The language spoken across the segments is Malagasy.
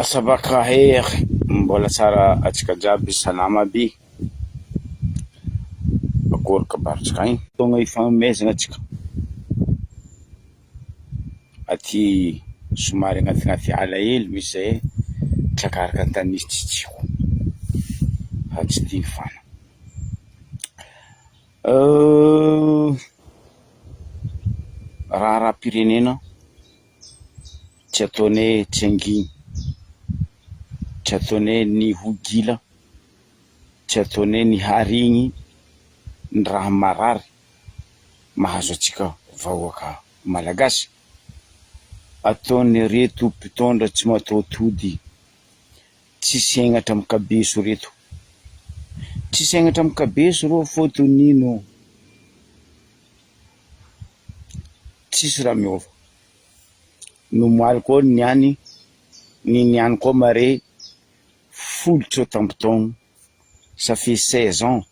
Sabaka hery, mbola tsara antsika jiaby, salama aby, akory kabarintsika agny. Fotoagna ifanomezana antsika aty somary agnatignaty ala hely misy zahay, trakaraka an-tany misy tsitsiko fa tsy tia ny fana. Raharaham-pirenena. Tsy ataonay tsy hangina, tsy ataonay ny ho gila, tsy ataonay ny harigny ny raha marary mahazo antsika vahoaka malagasy. Ataon'ireto mpitondra tsy mataho-tody, tsisy hegnatra am kabeso reto, tsisy hegnatra am kabeso reo fôtony ino? Tsisy raha miova. Ny omaly koa niany, ny niany koa mare folo tsy ampy taogno, ça fait 16 ans,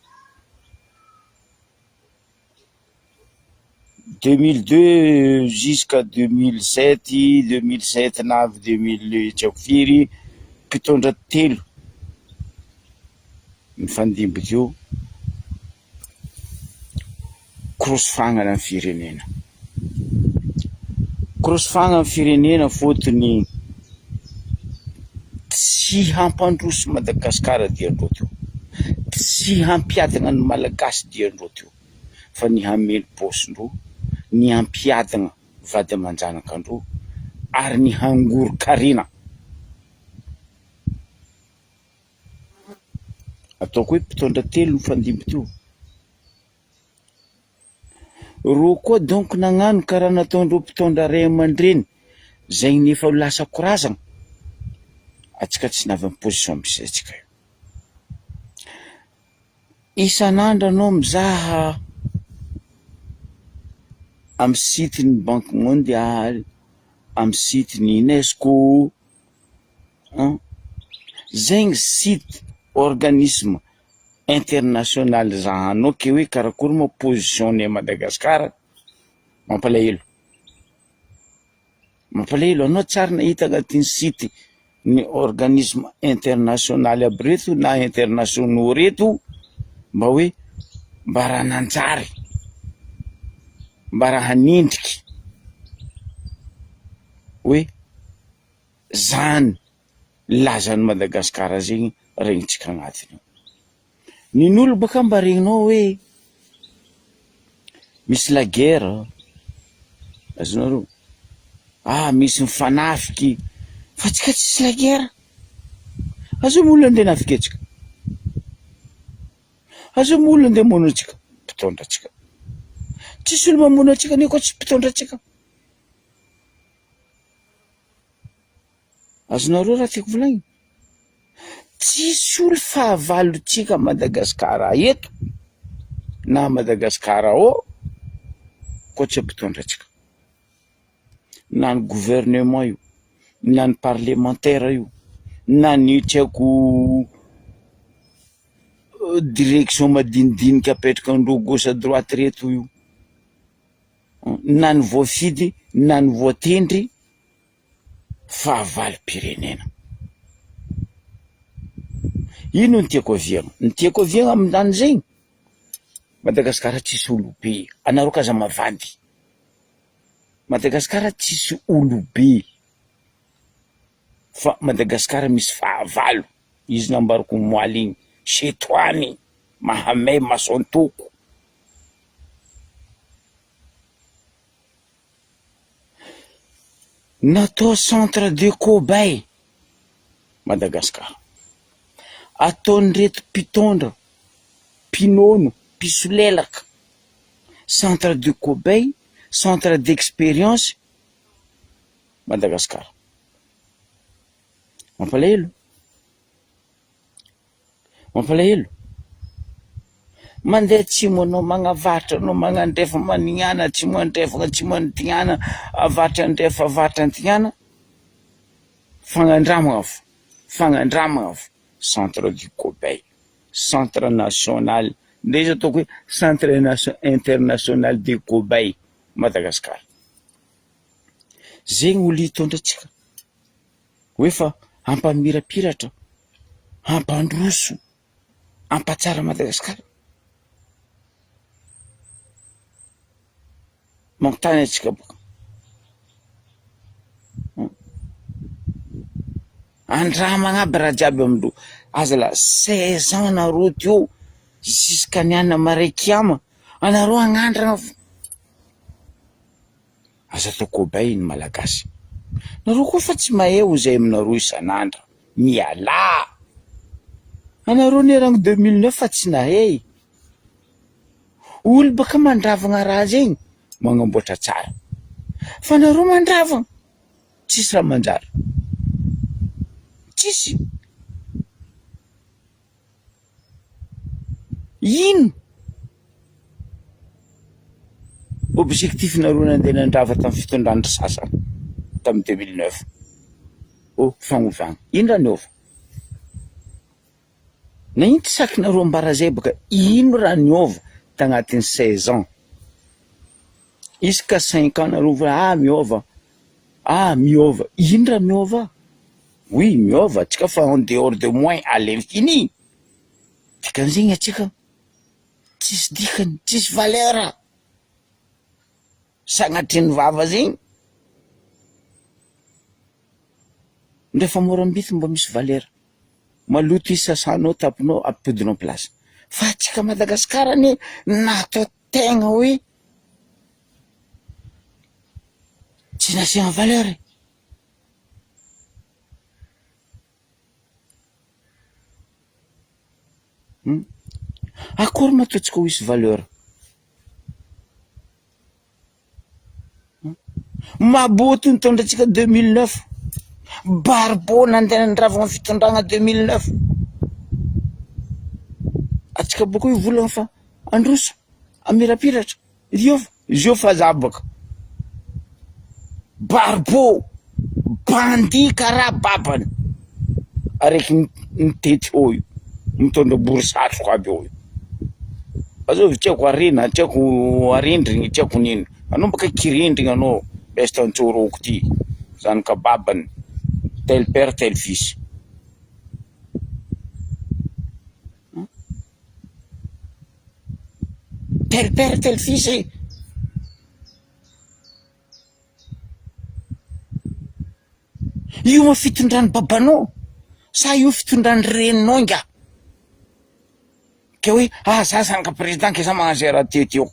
2002 jusqu'à 2007, 2007 na avy 2000 tsy haiko firy, mpitondra telo nifandimby teo. Korosofagna ny firenena, korosofagna ny firenena fôtony tsy hampandroso Madagasikara dia ndrô teo, tsy hampiadana ny Malagasy dia ndrô teo fa ny hameno paosindrô, ny hampiadana vady aman-janakandrô ary ny hangoron-karena. Ataoko hoe mpitondra telo nifandimby teo. Reo koa donc nagnano karaha nataondreo mpitondra ray aman-dreny zegny efa ho lasa korazagna, antsika tsy navy amy position misy antsika io. Isan'andro anao mizaha amy site ny banque mondiale, amy site ny UNESCO, an, zegny site organisme international zahanao ke hoe karakory moa position ny à Madagascar, mampalahelo, mampalahelo anao tsary nahita agnatin'ny site ny organisme international aby reto na internationaux reto mba hoe mba raha nanjary, mba raha nendriky hoe. Zany lazan'i Madagasikara zegny regnintsika agnatiny ao. Nin'olo baka mba regninao hoe misy la guerre, azonareo? Ah misy mifanafiky, fa antsika tsisy la guerre, aza moa olo andeha hanafika antsika, aza moa olo andeha hamono antsika, mpitondra antsika, tsisy olo mamono antsika anie koa tsy mpitondra antsika. Azonareo raha tiako volagnina? Tsisy olo fahavalontsika à Madagascar eto na à Madagascar ao koa tsy mpitondra antsika, na ny gouvernement io, na ny parlemantera io, na ny tsy haiko direction madinidinika apetraka andreo gauche à droite reto io. na ny voafidy na ny voatendry fahavalom-pirenena. Ino no tiako aviagna? Ny tiako aviagna amin'izany zegny, Madagasikara tsisy olobe, anareo k'aza mavandy, Madagasikara tsisy olobe fa Madagasikara misy fahavalo, izy nambarako omaly igny, setoany, mahamay maso antoko. Natao centre de cobaye Madagascar. Ataon'ireto mpitondra, mpinono, mpisolelaka centre de cobaye, centre d'experience Madagascar. Mampalahelo. Mampalahelo. Mandeha atsimo anao, magnavatra anao, magnandrefa manignana, atsimo andrefagna, atsimo antignana, avaratra andrefa, avaratra antignana, fagnandramagna fô, fagnandramagna fô, centre du cobaye, centre national, ndre izy ataoko hoe centre nation- international de cobaye Madagascar. Zegny olo hitondra antsika. Hoe fa. Hampamirapiratra, hampandroso, hampatsara Madagasikara? Mampitahy antsika boka. Andramagna aby raha jiaby amindreo. Aza la 16 ans nareo teo jusqu'à niany maray kiama anareo agnandrana fo. Aza atao cobaye ny malagasy. Nareo koa fa tsy mahay ho zay aminareo isan'andro. Mialà! Anareo nieragna 2009 fa tsy nahay. Olo baka mandravagna raha zegny magnamboatra tsara. Fa nareo mandravagna tsisy raha manjary. Tsisy. Ino objectif nareo nandeha nandrava tamin'ny fitondran'ny sasany tamin'ny 2009? Oh fagnovagna. Ino raha niova? Na ino tsy sakinareo ambara zay baka ino raha niova tagnatin'ny 16 ans? Isaka cinq ans nareo va ah miova, ah miova, ino raha miova? Oui miova atsika fa en dehors de moins à l'infini, dikan'izegny atsika tsisy dikany, tsisy valeur, sagnatrin'ny vava zegny ndre fa môrambity mba misy valeur, maloto izy sasanao tapinao ampodinao place, fa atsika Madagasikara anie natao tegna hoe tsy nasiagna valeur e. Akory ma ataontsika ho hisy valeur? Maboto nitondra antsika 2009, Barbo nandeha nandravana ny fitondrana 2009. Antsika bôka io volagna fa androso, amirapiratra. Io izy io fa za baka Barbo bandit karaha babany araiky mitety eo io mitondra bory satroka aby eo io, azovy tsy haiko arina tsy haiko arendrigny tsy haiko nino, anao baka kirendrigny anao best antsôrôko ty zanaka babany tel père tel fils. Tel père tel fils e! Io moa fitondran'ny babanao sa io fitondran'ny reninao ingahy? Ke hoe ah za zanaka président ke za magnano zay raha tiatiako.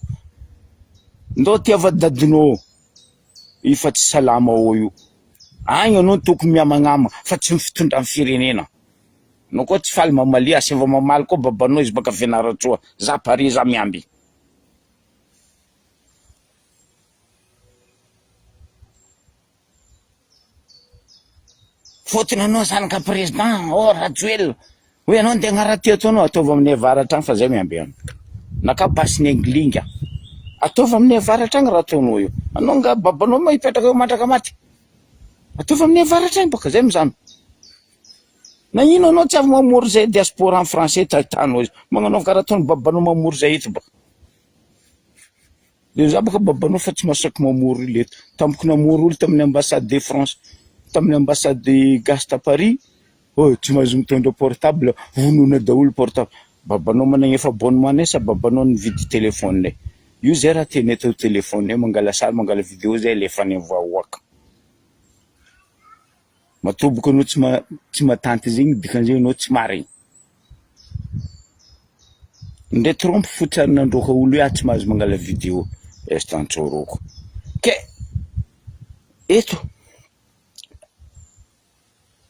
Ndao tiava dadinao io fa tsy salama ao io. Agny anao no tokony miamagnama fa tsy ny fitondran'ny firenena. Anao koa tsy faly mamalia, asaivo mamaly koa babanao izy baka Fianarantsoa, za pare za miamby. Fotony anao zanaka président, oh Rajoelina, hoe anao ndeha agnaraty ataonao, ataovy aminay avaratra agny fa zay miamby anao. Naka basy nengilinga, ataovy aminay avaratra agny raha ataonao io, anao nga babanao ma hipetraka eo mandraka maty, ataovy aminay avaratra agny baka zay mizana. Na ino anao tsy avy mamory zay diaspora en français tahitanao izy. Magnanao karaha ataony babanao mamory zay eto baka. De za baka babanao fa tsy masaky mamory olo eto. Tampoky namory olo tamin'ny ambassade de France, tamin'ny ambassade gasy ta Paris, oh tsy mahazo mitondra portable, vonoina daholo portable. Babanao managnefa abonnement nay sa babanao nividy téléphone nay? Io zay raha tianay atao téléphone nay, mangala sary mangala vidéo zay alefanay vahoaka. Matoboka anao tsy ma- tsy matanty zegny dikan'izay anao tsy marigny. Ndre Trump fo tsy ary nandroaka olo hoe ah tsy mahazo mangala video est Antsoroko. Ke eto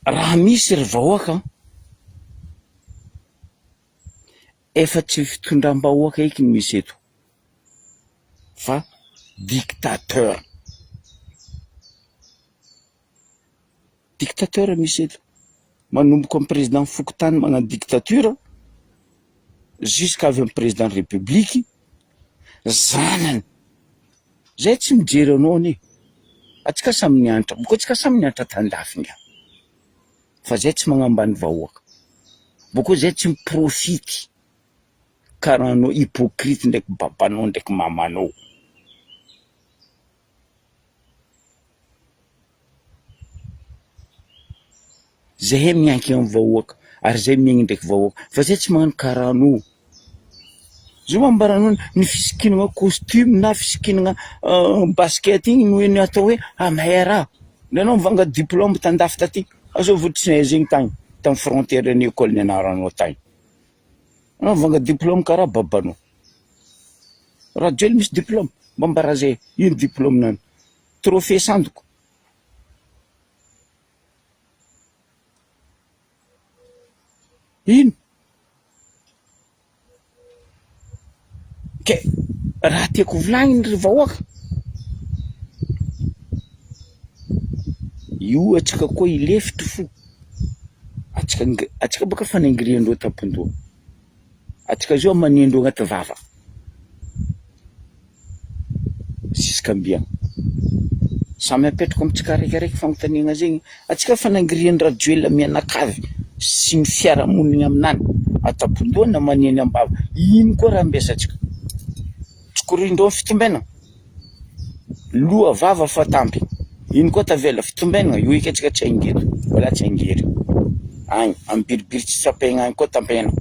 raha misy ry vahoaka an, efa tsy fitondram-bahoaka eky ny misy eto fa dictateur. Dictateur misy eto, manomboka amin'ny président fokontany magnano dictature jusqu'à avy amin'ny président république, zanany, zay tsy mijery anao anie, antsika samy nianatra, bôka antsika samy nianatra tandafy nga, fa zay tsy magnambany vahoaka, bôkeo zay tsy mi-profite karaha anao hypocrite ndraiky babanao ndraiky mamanao. Zahay miankina amin'ny vahoaka ary zahay miaigny ndraiky vahoaka fa zahay tsy magnano karaha anao. Zao ambaranao ny fisikinana costume na fisikinana basket igny no ny atao hoe mahay raha. Ny anao mivanga diplôme tandafy taty, azovy tsy nahay zegny tagny, tamy frontière ny école nianaranao tagny. Anao mivanga diplôme karaha babanao. Rajoely misy diplôme? Mba ambara zay, ino diplôme-nany? Trophée sandoka. Ino? Ke raha tiako volagniny ry vahoaka, io antsika koa hilefitry fo, antsika antsika bôka efa nangiriandreo tampon-doha, antsika zao manindry agnaty vava. Zisk'ambiagna. Samy apetrako amintsika araikiraiky fagnontaniagna zegny, antsika fa nangirian-dRajoelina mianakavy sy ny fiarahamonigny aminany, an-tampon-doha na maneno am-bava, ino koa raha ambesantsika? Tsikorin-dreo ny fitombenana, loha vava fa tampy, ino koa tavela? Fitombenana, io eky antsika tsy hangeto, mbola tsy hangery, agny amy biribiry tsy tsapaigna agny koa tampegna,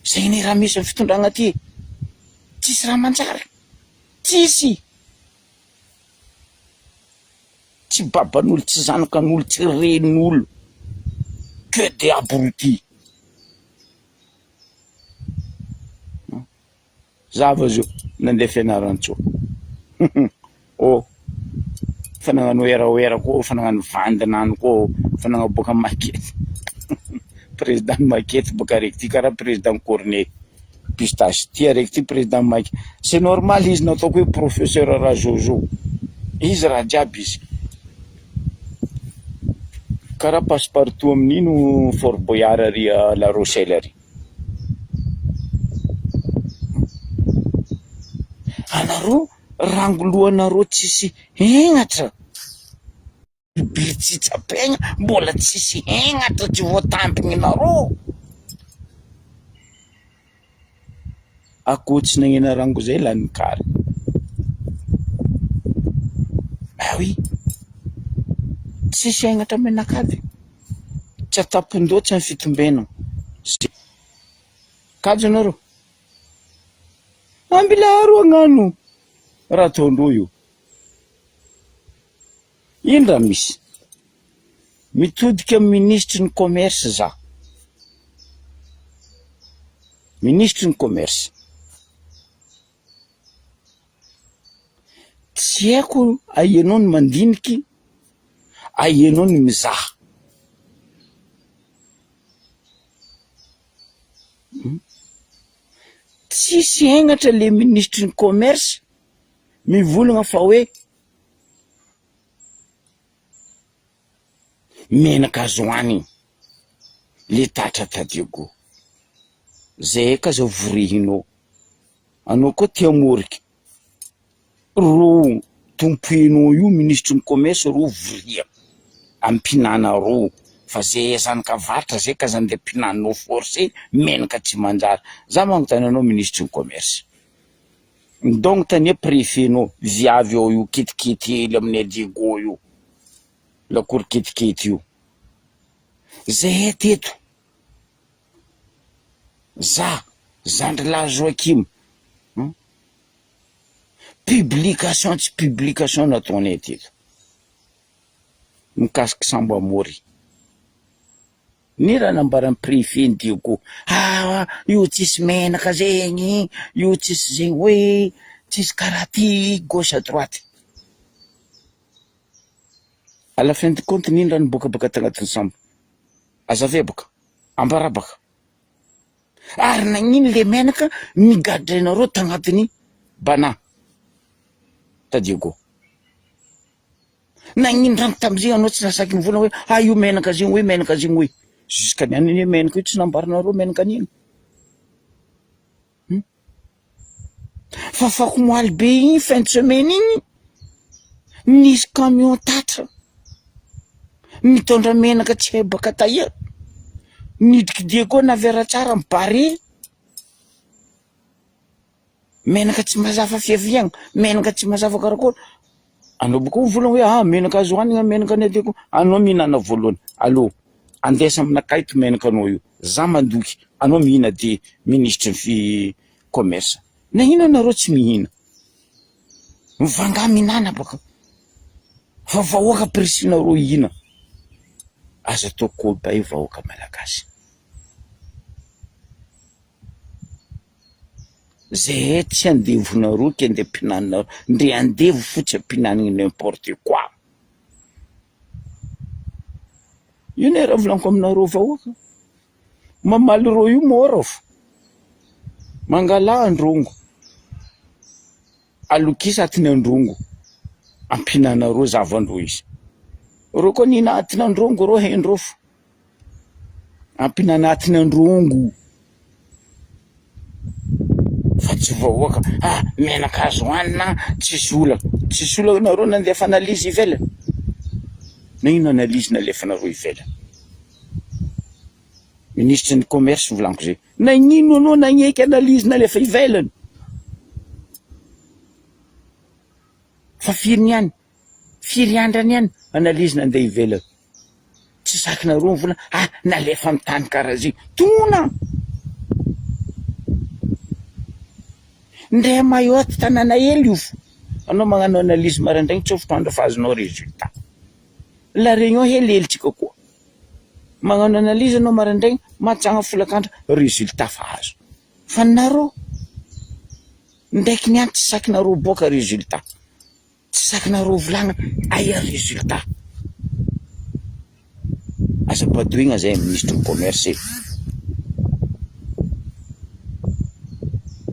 zegny anie raha misy amy fitondragna ty e. Tsisy raha manjary, tsisy! Tsy baban'olo, tsy zanakan'olo, tsy renin'olo, que des abrutis. Za va zao nandeha Fianarantsoa, oh fa nagnano werawera koa, fa nagnano vandinany koa, fa nagnaboaka makety, président makety boka araiky ty karaha président cornet. Pistache ty araiky ty président Mike c'est normal izy nataoko hoe professeur Rajojo izy raha jiaby izy karaha passe partout amin'ino Fort Boyard ary à La Rochelle ary anareo rangolohanareo tsisy henatra. Be tsy tsapaigna mbola tsisy hegnatra tsy voatambigninareo. Akoho tsy nagnena rango zay lany kary. Ah oui, tsisy hegnatra mianakavy, tsy atampon-doha tsy amin'ny fitombenana. Kajo anareo, ambilaro hagnano raha ataondreo io. Ino raha misy? Mitodika amin'ny minisitry ny commerce za. Minisitry ny commerce. Tsy haiko ahianao ny mandiniky, ahianao ny mizaha. Tsisy henatra le minisitry ny commerce mivolagna fa hoe Menaka azo hohanigny le tatra ta Diego zay ka zao vorihinao anao koa tia môriky rô tompoinao io minisitry ny commerce rô voria ampinana rô fa zay zanaka avaratra zay ka zany de mpinanao forcé menaka tsy manjary za magnotany anao minisitry ny commerce Donc tania prefet nao viavy ao io ketikety hely aminay Diego io lakoro ketikety io zahay teto za zandry lahy Joachim an publication tsy publication nataonay teto mikasiky sambo amory. Ny raha nambaran'ny préfet ny Diego, ah io tsisy menaka zegny, io tsisy zegny hoe, tsisy karaha ty gauche à droite. À la fin du compte n'ino raha niboaka baka tagnatin'ny sambo? Azavay baka, ambarà baka. Ary nagnino le menaka nigadrainareo tagnatin'ny Bana ta Diego? Nagnino rano tamizegny anao tsy nasaky nivolagna hoe ah io menaka zegny hoe menaka zegny hoe jusqu'à niany anie menaka io tsy nambarinareo menaka an'ino hum fa afakomaly be igny fin de semaine igny nisy camion tatra nitondra menaka tsy hay baka taia nidriky Diego navera tsara mi-barrer Menaka tsy mazava fiaviagna, menaka tsy mazava karakory, anao bôka mivolagna hoe ah menaka azo hoanigna menaka ny atiako, anao mihinana voalohany, allo. Andesa aminakahy ito menaka anao io, za mandoky, anao mihina de minisitry ny fi commerce. Nagnino anareo tsy mihina? Mivangà mihinana baka fa vahoaka ampirisihina-reo hihina. Aza atao cobaye vahoaka malagasy. Zahay tsy andevonareo ke nde mpinanareo, ndre andevo fo tsy ampinanigny n'importe quoi. Io ne raha volaniko aminareo vahoaka, mamaly reo io mora fo, mangalà androngo, alokisa atiny androngo, ampinanareo zavandreo izy, reo koa nihina atiny androngo reo haindreo fo. Ampinana atiny androngo fa tsy vahoaka ah menaka azo hoanina tsisy olana, tsisy olana nareo nandefa analyse ivelany? Nagnino analyse nalefanareo ivelany? Minisitry ny commerce volaniko zay, nagnino anao nagneky analyse nalefa ivelany? Fa firy niany? Firy andrany ihany analyse nandeha ivelany? Tsy zakinareo ny vola ah nalefa am tany karaha zegny tona! Ndray a Mayotte tanàna hely io fo anao magnano analyse maraindraigny tsy fotoandro fa azonao résultat. La Réunion helihely-tsika koa magnano analyse anao maraindraigny mantsagna folakandro résultat fa azo fa nareo ndraiky niany tsy sakinareo boaka résultat. Tsy sakinareo volagna aia résultat. Aza badoigna zay ministre ny commerce e.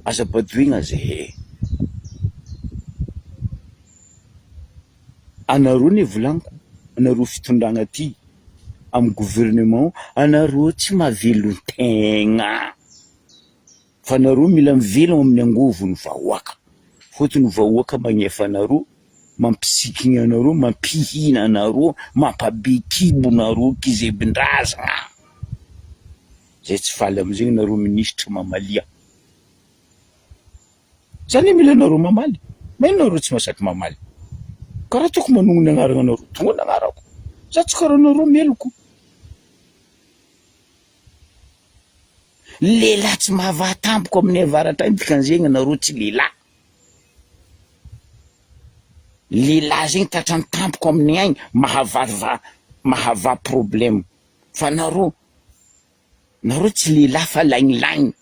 Aza badoigna zay e. Anareo ne volagniko, anareo fitondragna ty amy gouvernement, anareo tsy mahavelon-tegna. Fa nareo mila mivelogno amin'ny angovo ny vahoaka, fotony vahoaka magnefa anareo, mampisikigny anareo, mampihina anareo, mampabe kibo nareo kizebindrazagna, zay tsy faly amizegny nareo minisitry mamalia, za anie mila anareo mamaly, magnino nareo tsy masaky mamaly, karaha tokony manognona agnarana anareo, tonga ny agnarako, za tsy karaha anareo meloko. Lehilahy tsy mahavaha tampoka amin'ny avaratra any dikan'izegny nareo tsy lehilahy. Lehilahy zegny tratrany tampoka amin'ny aigny mahavaha mahavaha problème fa nareo nareo tsy lehilahy fa lainglaigny.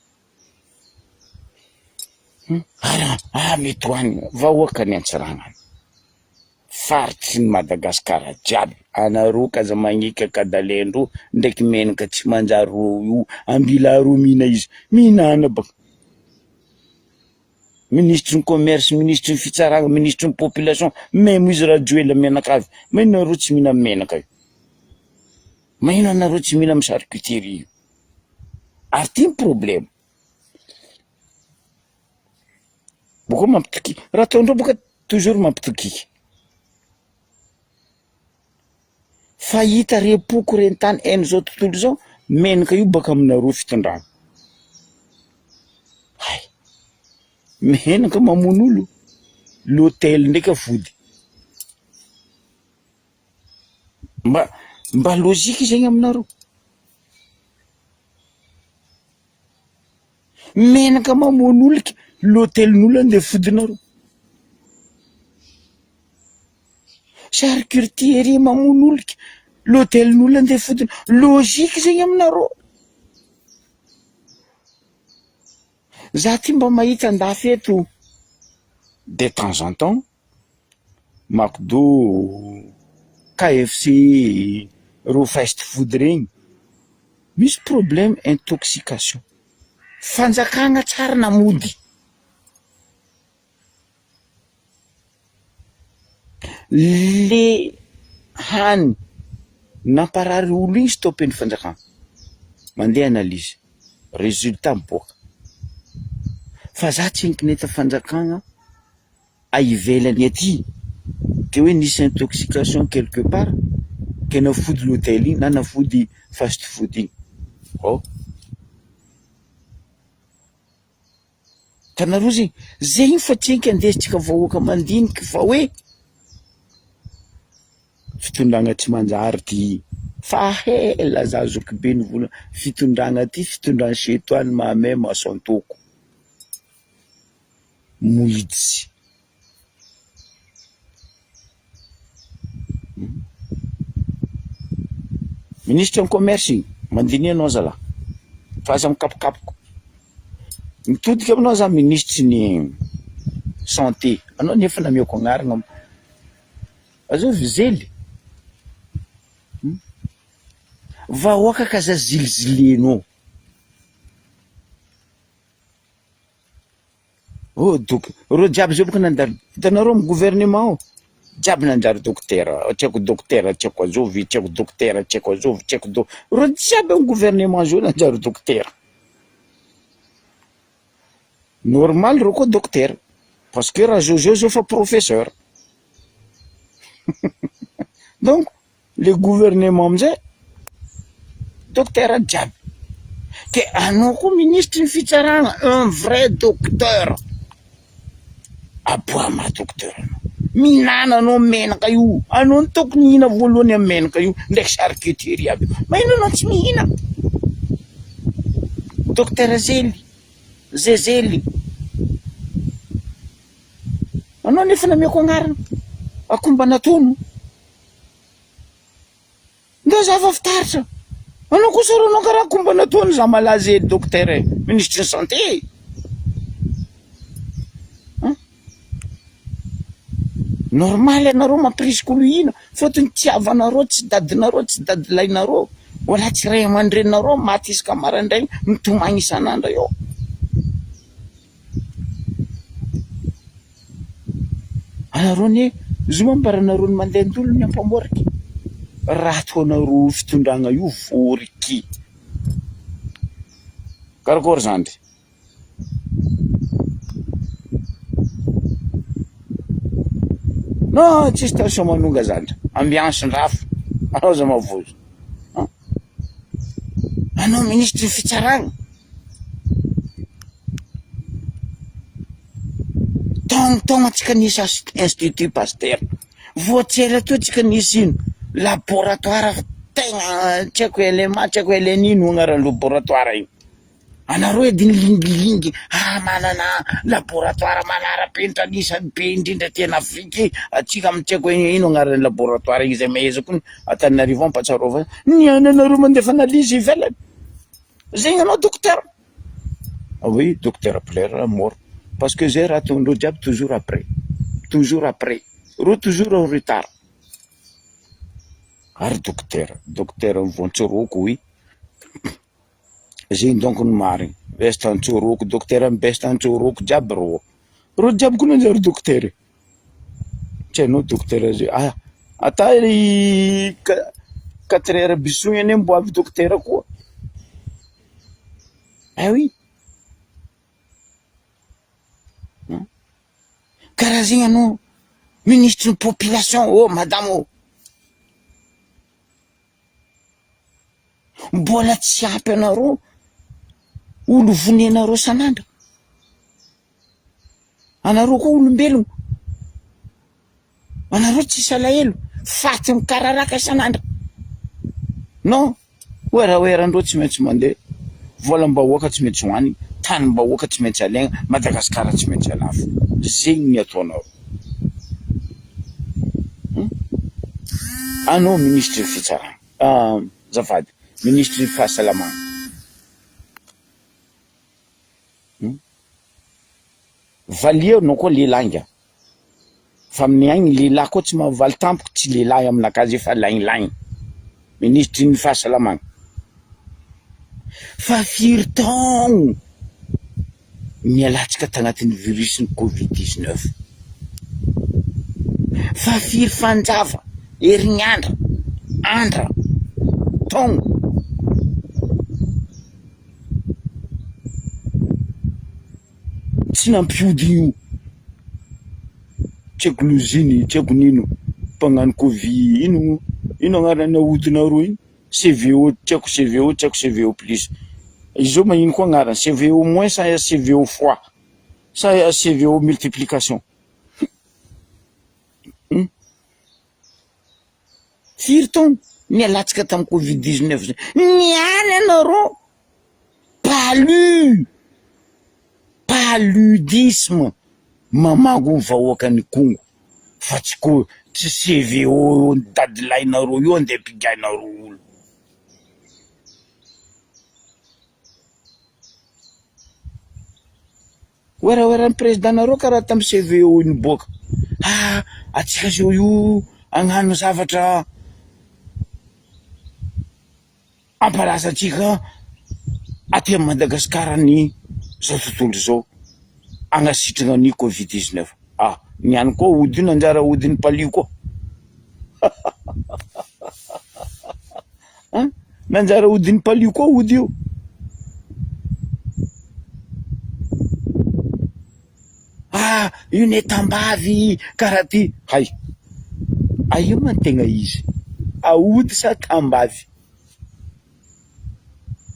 Ary ah mety ho any vahoaka ny Antsiranana. Faritry ny Madagascar jiaby anareo k'aza magneky ankadalendreo ndraiky menaka tsy manjary rô io ambila rô mihina izy mihinana baka minisitry ny commerce minisitry ny fitsarana minisitry ny population meme izy rajoelina mianakavy magnino nareo tsy mihina menaka io magnino anareo tsy mihina amy charcuterie io ary ty ny problema Bôka mampitokiky, raha ataondreo bôka toujours mampitokiky. Fa hita repoko rentany hain'izao tontolo izao, menaka io baka aminareo fitondrana. Hay! Menaka mamono olo, l'hôtel ndraiky afody. Mba mba logique zegny aminareo? Menaka mamono olona, l'hotelin'olona andeha fodinareo. Charcutierie mamono olona, l'hotelin'olona andeha fodina, logique zegny aminareo. Za ty mba mahita andafy eto de temps en temps, Mcdo, KFC, reo fast food regny, misy problème intoxication. Fanjakana tsara namody. Le hany namparary olo igny stopen'ny fanjakana, mandeha analyse, résultat miboaka. Fa za tsy inkineta fanjakana a ivelany aty ke hoe nisy intoxication quelque part ke nafody l'hotel iny na nafody fast food iny, oh. Hitanareo zegny, zegny fa tsika andesintsika vahoaka mandiniky fa hoe fitondragna tsy manjary ty. Fa ela za zokibe nivolagna fitondragna ty fitondran'i chez toi ny mahamay maso antoko. Mohitsy. Minisitry ny commerce igny, mandiniha anao zalahy fa aza mikapokapoka. Mitodika aminao za minisitry ny santé, anao nefa nameko agnarana, azovy zely? Vahoaka ka za zilizilenao. Oh dok- reo jiaby zao boka nandalo, hitanareo am gouvernement ao, jiaby nanjary dokotera, tsy haiko dokotera, tsy haiko azovy, tsy haiko dokotera, tsy haiko azovy, tsy haiko do- reo jiaby am gouvernement zao nanjary dokotera, normal reo koa dokotera parce que Rajojo zao efa professeur donc Le gouvernement amizay docteur jiaby, ke anao koa minisitry ny fitsarana un vrai docteur, aboama docteur anao, mihinana anao menaka io, anao no tokony hihina voalohany am menaka io ndraiky charcuterie aby io, magnino anao tsy mihina? Docteur zely, zezely. Anao nefa nameko agnarana, akoho mba natono. Ndao za fa fitaritra. Anao kosa rô anao karaha komba nataony za malaza e docteur e, ministre ny santé e. Hein? Normal anareo mampirisika olo hihina fôtony tiavanareo tsy dadinareo tsy dadilahinareo wala tsy ray aman-dreninareo maty isaka maraindraigny mitomagny isan'andro eo. Anareo anie zoma ambaranareo ny mandeha an-dolo ny ampamoriky raha ataonareo fitondragna io voriky karakôry zandry? Non tsisy tension manonga zandry ambiance ndrafo anao aza mavozo an! Anao minisitry ny fitsaragna. Taogno antsika nisy institut Pasteur, vao tsy ela teo tsika nisy ino laboratoire tegna tsy haiko LMA tsy haiko LNI no agnaran'ny laboratoire io, anareo edy nilingilingy ah manana laboratoire manara-penitra anisan'ny be indrindra aty an'Afrique atsika amin'ny tsy haiko ino agnaran'ny laboratoire io izay mahaiza koa Antananarivo ampahatsiarova ny ananareo mandefa analyse ivelany. Zegny anao docteur? Oui docteur pleure mort parce que zay raha ataondreo jiaby toujours après, toujours après, reo toujours en retard. Ary docteur, docteur voantsoroka oui, zegny donc no marigny, best antsoroka, docteur best antsoroka jiaby reo, reo jiaby koa nanjary docteur e. Tsy hainao dokotera zay ah ata ry quatre heures bisous anie mbo avy dokotera koa eh oui karaha zegny anao minisitry ny population ô madama ô mbola tsy ampy anareo olo vonenareo isan'andro. Anareo koa olombelogno, anareo tsisy alahelo, faty mikararaka isan'andro. Non, oeraoerandreo tsy maintsy mandeha, volam-bahoaka tsy maintsy hohanigny, tanim-bahoaka tsy maintsy alaigna, Madagasikara tsy maintsy alafo. Zegny ny ataonareo. Hum. Anao minisitry ny fitsarana, azafady, minisitry ny fahasalamana. Hum. Valiha anao koa lehilahy nga. Fa amin'ny aigny lehilahy koa tsy mahavaly tampoka tsy lehilahy aminakahy zay fa lainglaigny. Minisitry ny fahasalamagna. Fa firy taogno nialantsika tagnatin'ny virus ny covid 19. Fa firy fanjava, herignandra, andra, taogno. Tsy nampihodina io, tsy haiko loziny, tsy haiko n'ino, mpagnano covid ino ino agnarany ahodinareo iny? CVO tsy haiko CVO tsy haiko CVO plus, izy io magnino koa agnarany CVO moins sa CVO fois sa CVO multiplication? Firy taona? Nialatsika tamin'ny covid 19 zay. Niany anareo palu, paludisme mamango ny vahoakan'i Kongo fa tsy ko tsy CVO dadilahinareo io andeha ampigainareo olo. Werawera ny président nareo karaha tam CVO niboaka ah atsika zao io agnano zavatra hampalaza antsika aty am Madagascar ny zao tontolo zao agnasitrana ny covid 19 ah ny any koa ody io nanjary aodin'ny palu koa An! Nanjary ahodin'ny palio koa ody io. Ah! Io ne tambavy karaha ty. Hay! Aia moa ny tegna izy? Aody sa tambavy?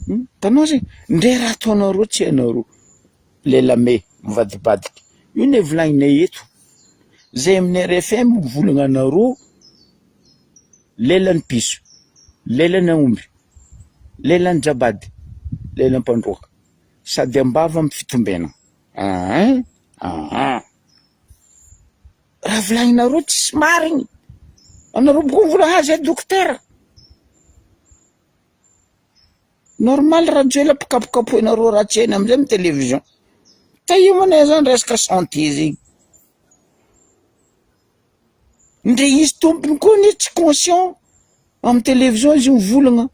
Hum! Hitanao zegny? Ndre raha ataonareo tsy hainareo. Lelame mivadibadika. Io ne volagninay eto. Zay amin'ny RFM mivolagna anareo. Lelan'ny piso, lelan'ny aomby, lelan'ny jabady, lelam-pandroaka, sady am-bava amin'ny fitombena. Aa aa. Raha volagninareo tsisy marigny. Anareo boko mivolagna ah zay dokotera. Normal Rajoelina ampikapokapohinareo raha tsy hainy amizay amin'ny télévision. Tahio anie zany resaka santé zegny. Ndre izy tompony koa anie tsy conscient amin'ny télévision izy mivolagna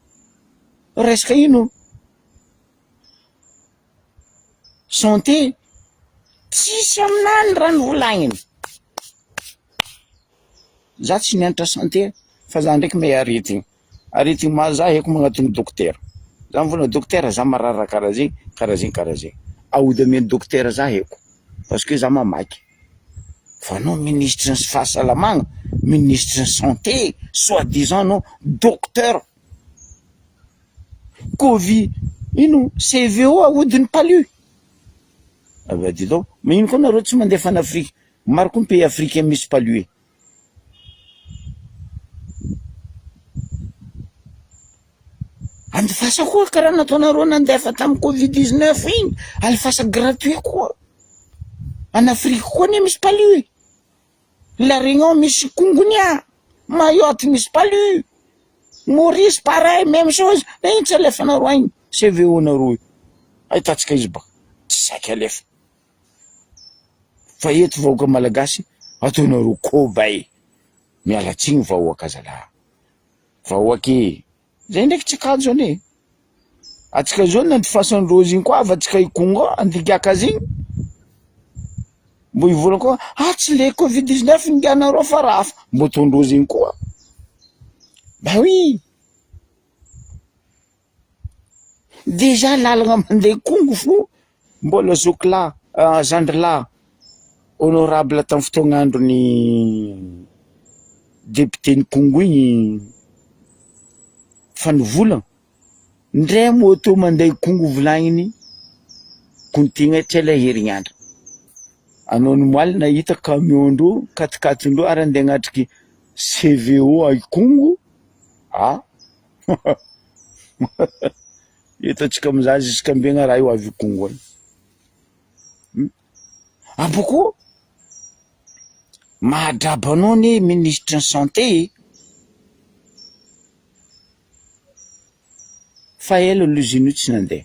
resaka ino santé tsisy aminany raha nivolagniny, za tsy nianatra santé fa za ndraiky mahay aretigny. Aretigny mahazo za haiko magnatogno dokotera, za mivôlagna dokotera za marary raha karaha zegny, karaha zegny, karaha zegny, aody amian'ny dokotera za haiko parce que za mamaky, fa anao minisitry ny fahasalamagna, minisitry ny santé, soit disant anao docteur, covid ino CVO ahodin'ny palu, ah bah dis donc, magnino koa nareo tsy mandefa any Afrika, maro koa ny pays africain misy palu e. Andefasa koa karaha nataonareo nandefa tamin'ny covid 19 igny, alefasa gratuit koa, any Afrika koa anie misy palu e, La Réunion misy chikungunya, Mayotte misy palu, Maurice pareil même chose, ino tsy alefanareo agny CVO nareo io, ahitantsika izy baka tsy saky alefa. Fa eto vahoaka malagasy ataonareo koba e! Miala tsiny vahoaka zalahy. Vahoaka e! Zay ndraiky tsy kanjo anie e! Atsika zao nandifasan'i Rozy iny koa avantsika i Congo andigiaka azy iny, mbo hivolagna koa ah tsy le covid 19 ninganareo fa raha hafa, mbo ataon-drozy iny koa. Bah oui! Déjà lalagna mandeha Kongo fo mbola zokilahy zandrilahy honorable tamin'ny fotoagn'andron'ny député-n'i Kongo igny fa nivolagna, ndray moto mandeha Kongo volagniny kontigna tsy ela herignandro, anao omaly nahita camion-ndreo quat-quatre-ndreo ary andeha hagnatriky CVO à Ikongo ah. Eto antsika amin'izany jusqu'à raha io avy Congo io. Hmm? Aboko mahadraba anao anie ministre ny santé e. Fa ela l'usine io tsy nandeha.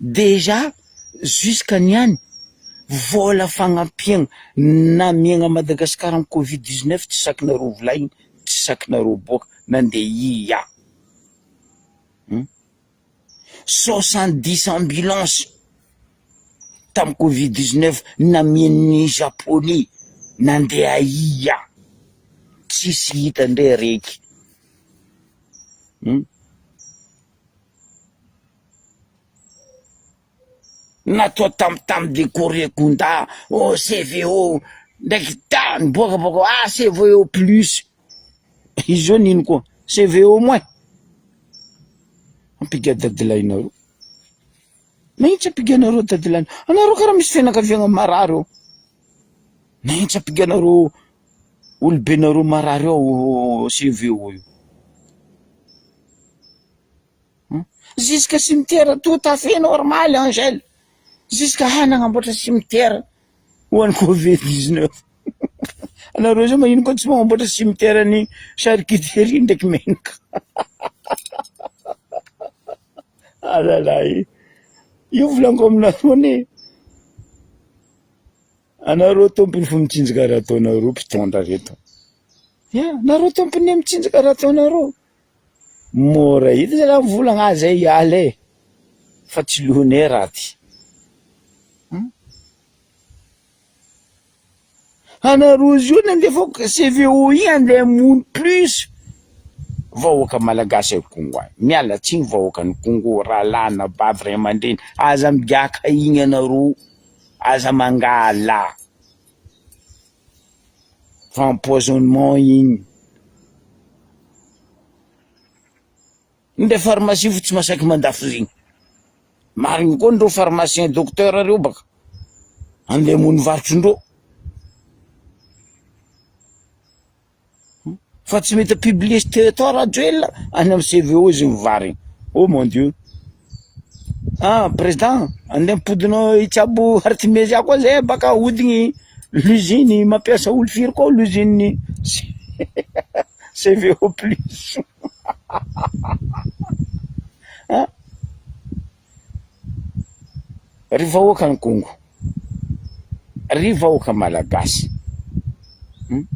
Déjà jusqu'à niany vola fagnampiagna namiagna Madagascar am covid 19 tsy sakinareo volaigny tsy sakinareo aboaka nandeha ia hum 70 ambulance tam covid 19 namian'ny japonais nandeha ia tsisy hita ndray reky hum. Natao tam tam de Corée Kunda oh CVO ndraiky ta niboaka bôka ah CVO plus izy zao nino koa CVO moins ampiga dadilahinareo nagnino tsy ampiganareo dadilahy anareo karaha misy fianakaviagna marary ô nagnino tsy ampiganareo. Olobenareo marary ao CVO io. Jusqu'à cimetière tout à fait normal Angèle. Jusqu'à ha nagnamboatra cimetière ho an'ny covid 19. Anareo zao magnino koa tsy magnamboatra cimetière ny charcuterie ndraiky menaka. Alalahy. Io volaniko aminareo anie. Anareo tompony fo mitsinjaka raha ataonareo mpitondra reto. Ya, nareo tompony mitsinjaka raha ataonareo. Mora hita zalahy mivolagna ah zay hiala e, fa tsy lohonay raha ty. Hum. Anareo izy io nandefa CVO iny andeha hamono plus vahoaka malagasy any Congo any. Miala tsiny vahoakan'i Congo, rahalahy, anabavy, ray aman-dreny, aza migaka iny anareo, aza mangala fa empoisonnement iny. Ndre pharmacie fo tsy masaky mandafo zegny. Marigny koa ndreo pharmacien docteur reo baka andeha hamono varotrindreo. Fa tsy mety publicité atao Rajoelina any amin'ny CVO izy mivarigny. Oh mon Dieu. Ah président, andeha ampodinao hitsabo artemisia koa zay baka ahodigny l'usine mampiasa olo firy koa l'usine CVO plus. Ah. Ry vahoakan'i Congo, ry vahoaka malagasy, hum,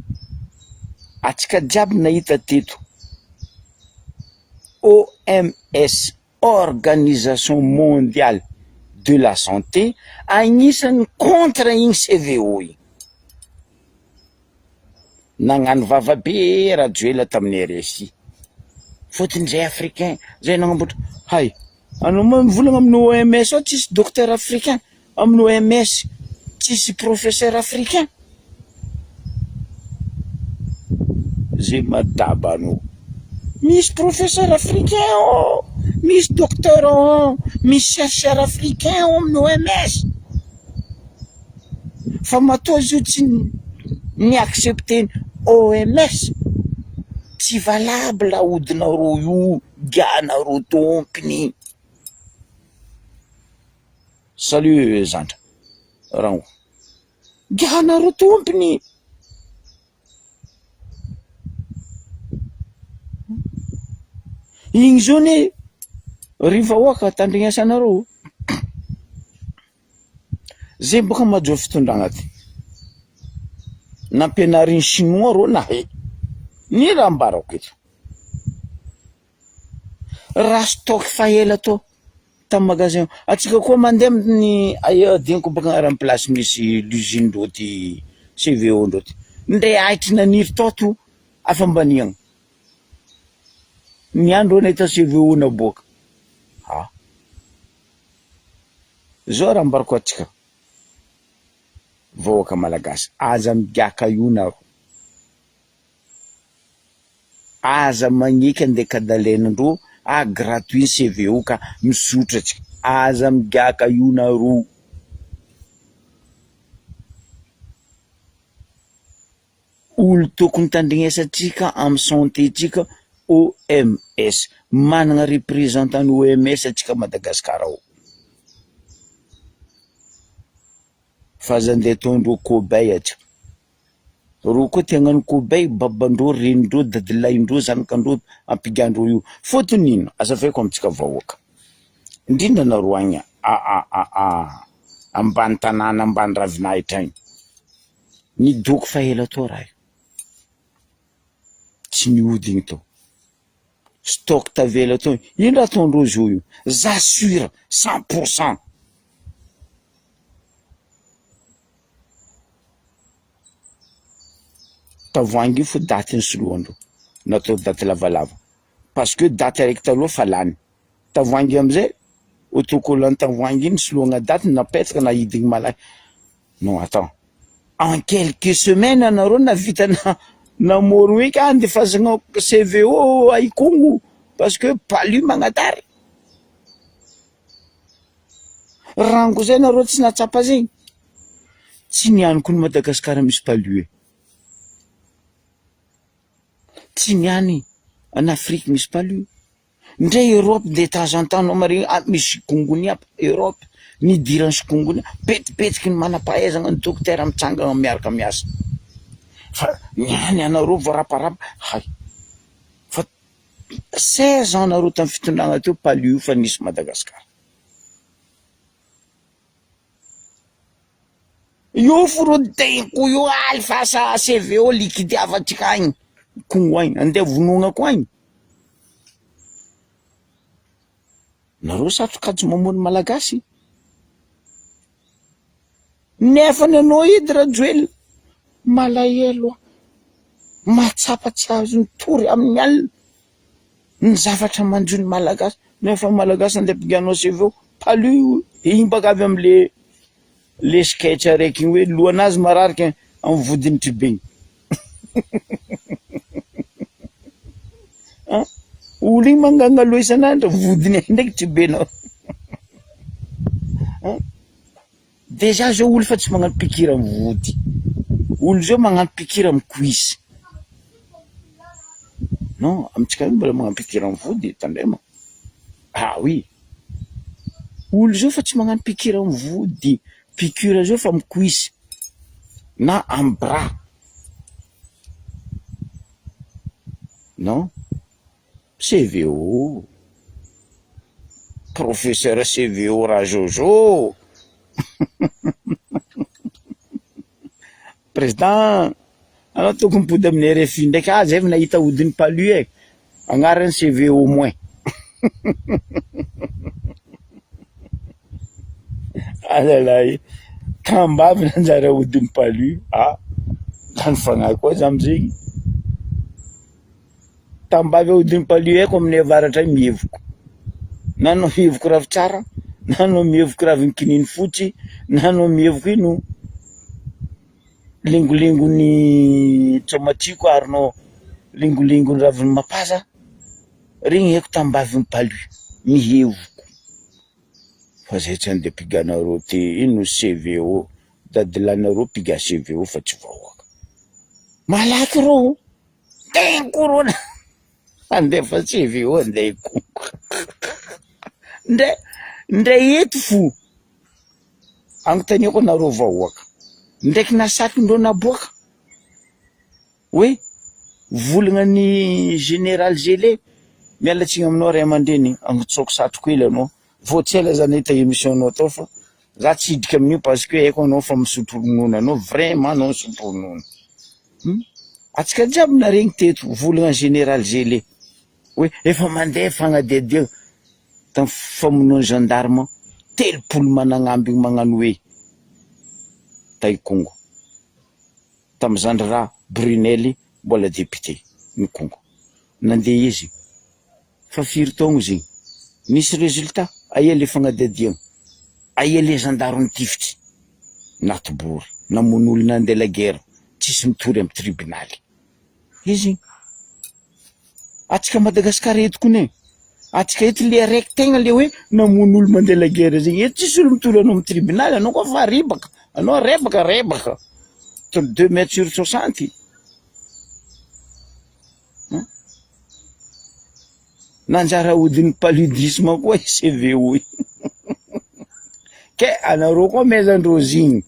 atsika jiaby nahita teto OMS, Organisation Mondiale de la Santé, agnisan'ny contre igny CVO igny. Nagnano vava be Rajoelina tamin'ny RSI. Fotony zay africain zay nagnamboatra, hay anao moa mivolagna amin'ny OMS ao tsisy docteur africain, amin'ny OMS tsisy professeur africain. Zay madaba anao. Misy professeur africain ao, misy docteur ao, misy chercheur africain ao amin'ny OMS. Fa matoa izy io tsy ni-accepter ny OMS, tsy valable ahodinareo io gianareo tompony. Salut zandra, rango, gianareo tompony. Igny zao anie ry vahoaka tandrignesanareo. Zay boka madio fitondragna ty. Nampianarin'ny chinois rô nahay. Ny raha ambarako eto. Raha stock fa ela tô tam magasin. Atsika koa mandeha amin'ny aia adinoko baka agnaran'ny place misy l'usine ndreo ty CVO ndreo ty. Ndre ahitry naniry tao to afambaniagna. Niany rô nahita CVO naboaka. Ha. Zao raha ambarako antsika vahoaka malagasy, aza migaka io nareo, aza magneky andeha kadalainandreo ah gratuit ny CVO ka mizotra antsika, aza migaka io nareo. Olo tokony tandrignesantsika am santé tsika OMS, managna representant ny OMS atsika Madagascar ao. Fa aza andeha ataondreo cobaye atsika, reo koa te hagnano cobaye babandreo, renindreo, dadilahindreo, zanakandreo ampigandreo io, fôtony ino? Azavaiko amitsika vahoaka, indrindra nareo agny ambany tanàna ambany ravinahitra agny. Nidoko fa ela tao raha io, tsy nihodigny tao, stock tavela tao, ino raha ataondreo zao io, za sur 100 pourcent. Tavoahangy io fo daty nisoloandreo, natao daty lavalava, parce que daty araiky taloha fa lany, tavoahangy amizay autocollant tavoahangy iny soloagna daty napetaka nahidigny malaky. Non attends, en quelques semaines anareo nahavita namoro eky andefasana CVO Ikongo parce que palu magnatary, rango zay nareo tsy nahatsapa zegny, tsy niany koa ny Madagasikara misy palu e. Tsy ny any en Afrique misy palu. Ndray Europe de temps en temps anao mahare ah misy chikungunya Europe, nidiran'ny chikungunya, betibetika ny manam-pahaizana ny dokotera mitsangana miaraka miasa. Fa ny any anareo voaraparapa, hay fa 16 ans nareo tamin'ny fitondrana teo palu io fa nisy Madagascar. Io foroteniko io alefasa CVO liquidiavantsika agny Congo agny, andeha vonoina koa agny. Nareo satrokajy mamono malagasy. Nefa ny anao edy Rajoelina, malahelo aho, mahatsapa tsy azon'ny tory amin'ny alina. Ny zavatra manjo ny malagasy nefa ny malagasy andeha ampiganao CV palu igny baka avy amle le sketch araiky igny hoe lohanazy marary ka am vodiny tribe igny an olo igny manganga loha isan'andro vodiny agny ndraiky tribenao an. Dejà zao olo fa tsy magnano piqûre am vody, olo zao magnano piqûre am cuisse, non amintsika io mbola magnano piqûre am vody tandremo, ah oui, olo zao fa tsy magnano piqûre am vody, piqûre zao fa am cuisse na am bras, non. CVO, professeur CVO Rajojo, président anao tokony mipody amin'ny RFI ndraiky, ah zay vao nahita odin'i Palu e, agnarany CVO moins. Alalahy, tambavy nanjary ahodin'i Palu, ah lany fagnahy koa za amizegny. Tambavy ahodin'ny palu haiko aminay avaratra any mihevoko, na anao mihevoko ravintsara, na anao mihevoko ravin'ny kininy fotsy, na anao mihevoko ino lengolengony tsomatsiko ary anao lengolengony ravin'ny mapaza, regny haiko tambavin'ny palu, mihevoko, fa zay tsy andeha ampiganareo ty ino CVO, dadilahinareo mpiga CVO fa tsy vahoaka, malaky rô. Tenkorona handefa CVO andeha hikongo ndre ndre eto fo anontaniako anareo vahoaka ndraiky nasakindreo naboaka hoe volagna ny général Zele miala tsiny aminao ray aman-dreny angotsoko satroko hely anao vao tsy ela za nahita émission nao tao fa za tsy hiditra amin'io parce que haiko anao fa misotro ronono anao vraiment anao misotro ronono. Hum atsika jiaby naregny teto volagna général Zele hoe efa mandeha fagnadihadiagna tam famonoana gendarme 30 managnambigny magnano hoe ta Ikongo tam zandry raha Brunel mbola député ny Kongo nandeha izy Fa firy taogno izy igny? Nisy résultat? Aia le fagnadihadiagna? Aia le zandary nitifitry? Natobory, namono olona nandeha la guerre, tsisy mitory am tribunaly. Izy igny. Atsika Madagascar eto kony e, atsika eto le araiky tegna le hoe namono olo mandeha la guerre zegny, eto tsisy olo mitory anao am tribunaly, anao koa fa ribaka, anao rebaka rebaka, deux mètres sur soixante. Nanjary ahodin'ny paludisme koa i CVO io. Ke anareo koa amezan-drozy igny.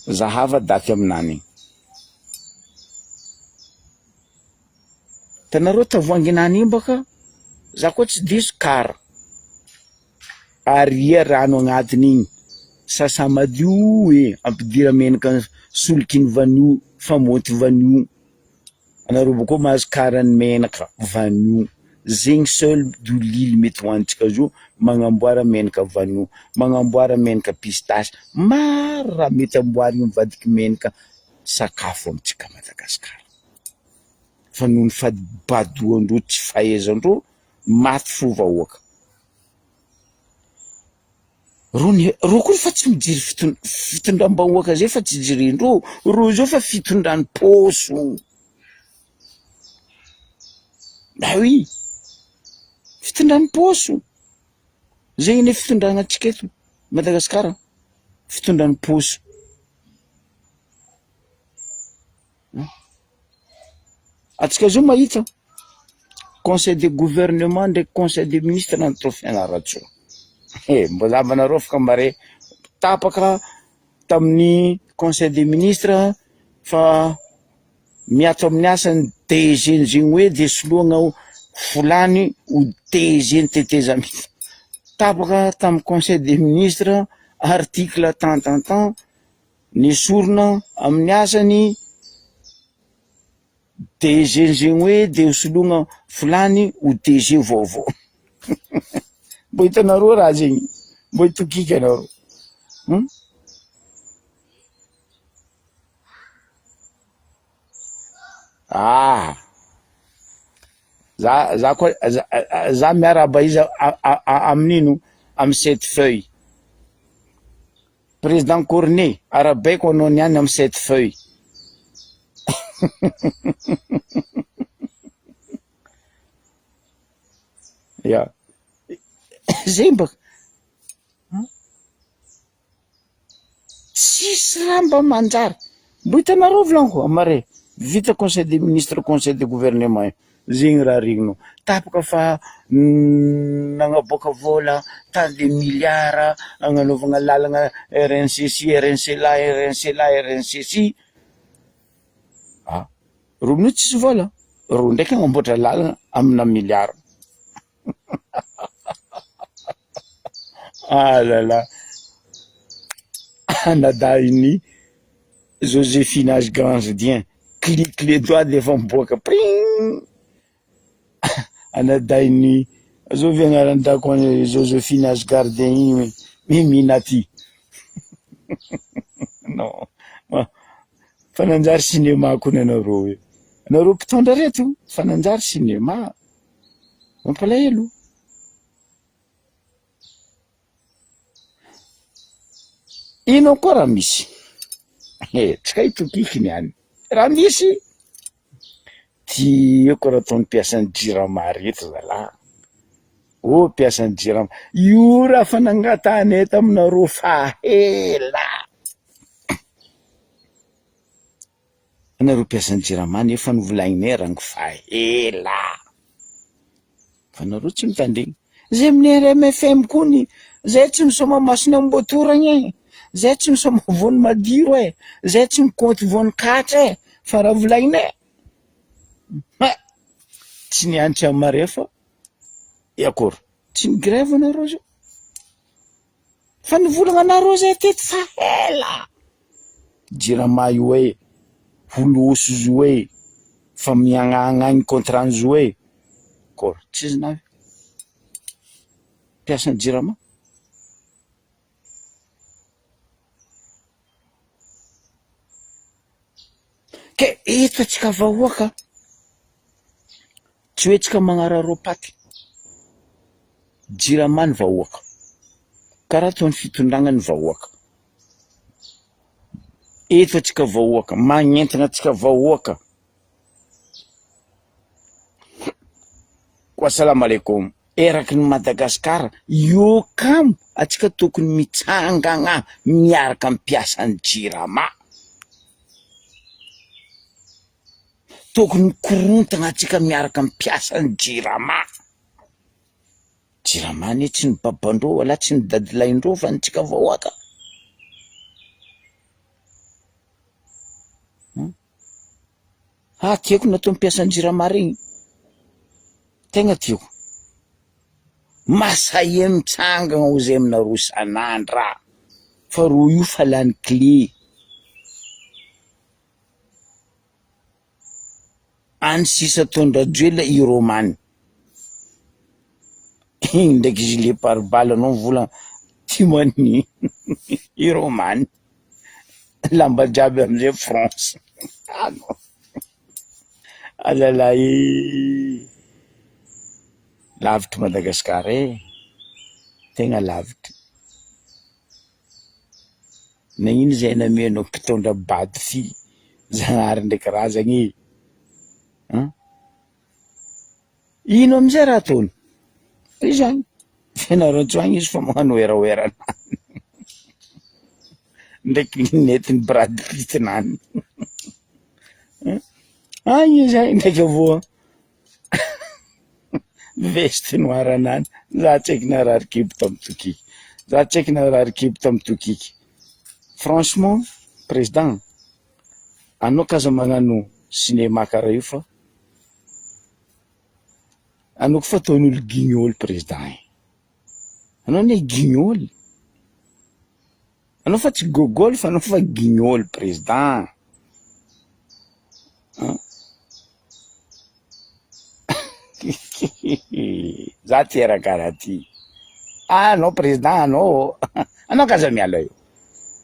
Zahava daty aminany igny. Hitanareo tavoahanginany igny baka, za koa tsy diso kara. Aria rano agnatiny igny, sasa madio e, ampidira menaka soliky ny vanio, famoty vanio, anareo bakeo mahazo karany menaka vanio, zegny seul dolily mety hoanitsika zio, magnamboara menaka vanio, magnamboara menaka pistasy, maro raha mety amboarigny mivadiky menaka sakafo amintsika Madagasikara, fa noho ny fahadibadoandreo tsy fahaizandreo maty fo vahoaka. Ro ny ro koa fa tsy mijery fiton- fitondram-bahoaka zay fa tsy jerendreo, reo zao fa fitondran'ny paosy. Ah oui, fitondran'ny paosy, zegny anie fitondrana antsika eto Madagasikara, fitondran'ny paosy. Antsika zao mahita conseil de gouvernement ndraiky conseil des ministres natao Fianarantsoa. He, mbola havanareo afaka mare tapaka tamin'ny conseil des ministres fa miato amin'ny asany DG ny zegny hoe de soloagna ho volany ho DG ny tetezamita. Tapaka tamin'ny conseil des ministres article tant tant tant nesorina amin'ny asany DG ny zegny hoe de hosoloagna volany ho DG vaovao. Mbô hitanareo raha zegny, mbô hitokiky anareo. Hum? Ah! Za za koa za za miarahaba izy amin'ino amy sept feuille. Président Cornet, arahabaiko anao niany amy sept feuille. Ya. Zay baka. Tsisy raha mba manjary. Mbo hitanareo volaniko amare vita conseil des ministres conseil de gouvernement io zegny raha regninao tapaka fa nagnaboaka vola tant de milliards agnanaovagna lalagna RNC ci RNC là RNC là RNC ci ah reo amin'io tsisy vola reo ndraiky agnamboatra lalagna amina milliards. Ah là là, anadahin'i Joséphine Ange Gandien, clique les doigts de efa miboaka pring, anadahin'i azovy agnaran'ny dako Joséphine Ange Gardien igny hoe Miminaty, non fa nanjary cinéma koa ny anareo io, anareo mpitondra reto fa nanjary cinéma. Mampalahelo. Ino koa raha misy? Eh, tsy ka itokiky ny any. Raha misy, tiako raha ataon'ny mpiasan'ny jirama reto zalahy. Oh mpiasan'ny jirama, io raha fa nangatahanay taminareo fa ela. Anareo mpiasan'ny jirama nefa novolaigninay rango fa ela. Fa nareo tsy mitandregny. Zay amin'ny RMFM kony, zay tsy misaoma mason'ny amboatoragna e, zay tsy misaoma voan'ny madiro e, zay tsy mikaonty voan'ny katra e, fa raha volagninay, ha! Tsy niantry amin'ny mare fa akory, tsy ni-grève anareo zao. Fa nivolagna anareo zay teto fa ela. Jirama io e, holosy zo e, fa miagnagna agny contrat zo e. Kôry tsy izy navy mpiasan'ny jirama. Ke eto antsika vahoaka tsy hoe tsika magnararaopaty jirama ny vahoaka karaha toy ny fitondragna ny vahoaka, eto antsika vahoaka magnentana antsika vahoaka, koa salamalekom eraky ny Madagascar io kamo antsika tokony mitsangagna miaraka am mpiasan'ny jirama. Tokony mikorontana antsika miaraka am mpiasan'ny jirama. Jirama anie tsy ny babandreo wala tsy ny dadilahin-dreo fa ny tsika vahoaka. Ah tiako natao mpiasan'ny jirama regny, tegna tiako. Masahia mitsangana ho zay aminareo isan'andra fa reo io fa lany clé. Any sisa ataon-dRajoelina i Romane. Igny ndraiky gilet pare balle anao mivolagna timany i Romane. Lamba jiaby amizay France. Ah non. Alalahy e. Lavitry Madagasikara e. Tegna lavitry. Nagnino zay namianao mpitondra bado fy Zagnahary ndraiky razagna e. An. Ino amizay raha ataony? Izany. Fianarantsoa agny izy fa magnano werawera ndraiky lunette-n'i Brad Pitt nany. Agny zay ndraiky avoa veste noir anany, za tsy haiky narary kibo tamy tokiky, za tsy haiky narary kibo tamy tokiky. Franchement président, anao k'aza magnano cinéma karaha io fa anao koa fa ataon'olo guignol président e, anao anie guignol, anao fa tsy gogol fa anao fa guignol président. An! Za tia raha karaha ty, anao président anao, anao k'aza miala eo,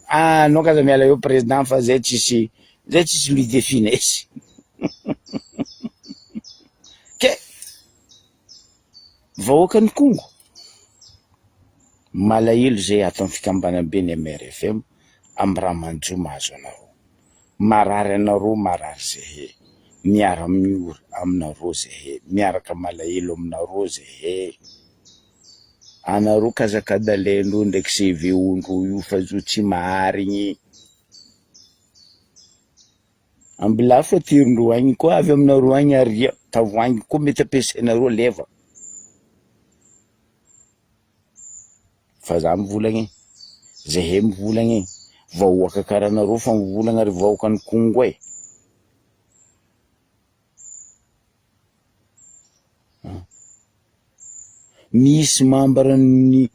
anao k'aza miala eo président fa zay tsisy zay tsisy Louis de Funès. Ke vahoakan'i Kongo, malahelo zay ato amin'ny fikambanambe ny MRFM amin'ny raha manjo mahazo anareo. Marary anareo marary zehe, miara miory aminareo zehe, miaraka malahelo aminareo zehe. Anareo kazakadalaindreo ndraiky CVO ndreo io fa zo tsy maharigny. Ambilà fô tirondreo agny koa avy aminareo agny aria, tavoahangy koa mety ampiasainareo leva. Fa za mivolagna e, zahay mivolagna e, vahoaka karaha anareo fa mivolagna ry vahoakan'i Kongo e. Misy membre ny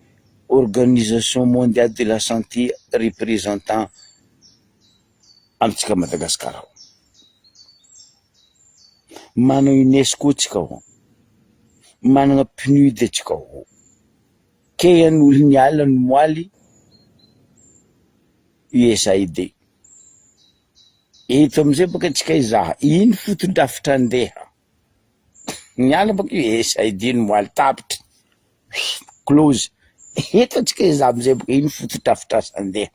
organisation mondiale de la santé représentant amintsika Madagasikara ao. Manana UNESCO tsika ao, manana PNUD tsika ao. Ke an'olo niala ny moaly USAID. Eto amizay bôka tsika hizaha ino fotodrafitra andeha. Niala bôka USAID ny moaly tapitra, close. Eto antsika hizaha amizay bôka ino fotodrafitrasa andeha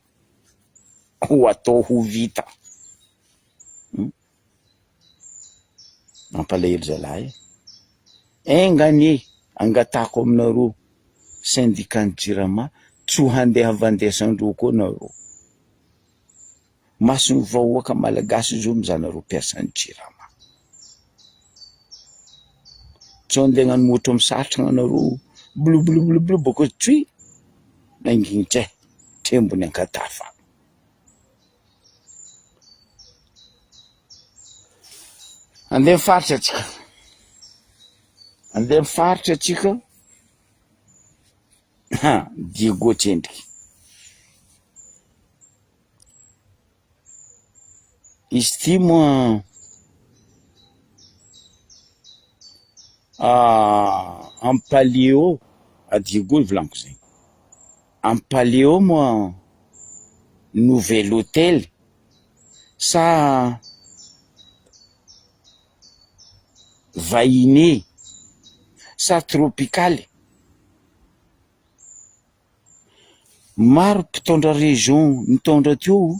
ho atao ho vita. Mampalahelo zalahy e! Enga anie angatahako aminareo syndicat ny jirama tsy ho handeha vandesandreo koa nareo. Mason'ny vahoaka malagasy zao mizaha anareo mpiasan'ny jirama. Tsy andeha hagnano moto amin'ny satrana anareo bloublou bôka tsoy mangigny tse trembony ankatafa. Andeha mifaritra antsika, andeha mifaritra antsika, ha Diego tsendriky, izy ity moa Ampaleo, à Diego volaniko zegny. Ampaleo moa nouvel hotel sa vahiny sa tropikaly? Maro mpitondra région nitondra teo,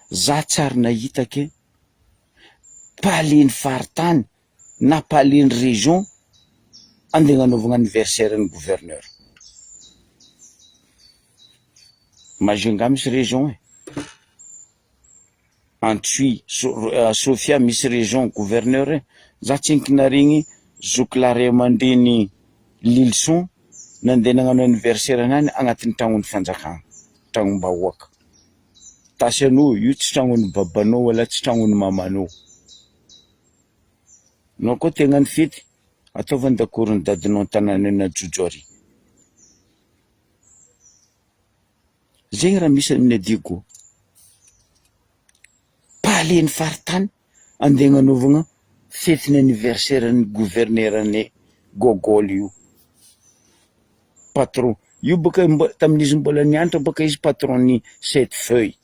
za tsy ary nahita ke palais ny faritany na palais ny région andeha agnanaovagna anniversaire ny gouverneur. Majunga misy région e, Antsohihy, Sofia misy région gouverneur e, za tsy nikinarigny zoky lahy ray aman-dreny Lilison nandeha nagnano anniversaire anany agnatin'ny tragnon'ny fanjakana, tragnom-bahoaka. Tasy anao io tsy tragnon'ny babanao wala tsy tragnon'ny mamanao. Anao koa te hagnano fety, ataovy an-dakoron'ny dadinao an-tanàna eny Ajojo ary. Zegny raha misy amin'ny Diego. Palais ny faritany andeha agnanaovagna fetin'ny anniversaire-n'ny gouverneur-n'ny Gogol io. Patron, io bôka mbo- tamin'izy mbola nianatra bôka izy patron-n'ny sept feuilles.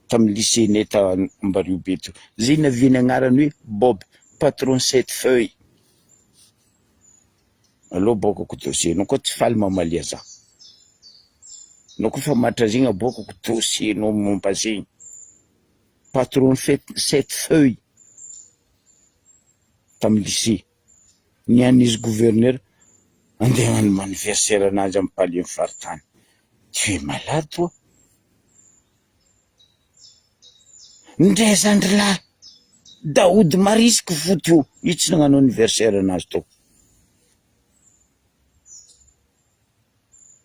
Tamin'ny lycée nay ta Ambariobe teo. Zay naviany agnarany hoe Bob, patron sept feuilles. Aleo aboakako dossier nao koa tsy faly mamalia za. Anao koa fa matra zegny aboakako dossier nao momba zegny. Patron sept feuilles tamin'ny lycée. Ny an'izy gouverneur andeha hagnano anniversaire ananjy amin'ny palais ny faritany. Tu es malade toi? Ndre zandry lahy! Daody marisiky foot io, io tsy nagnano anniversaire anazy tao.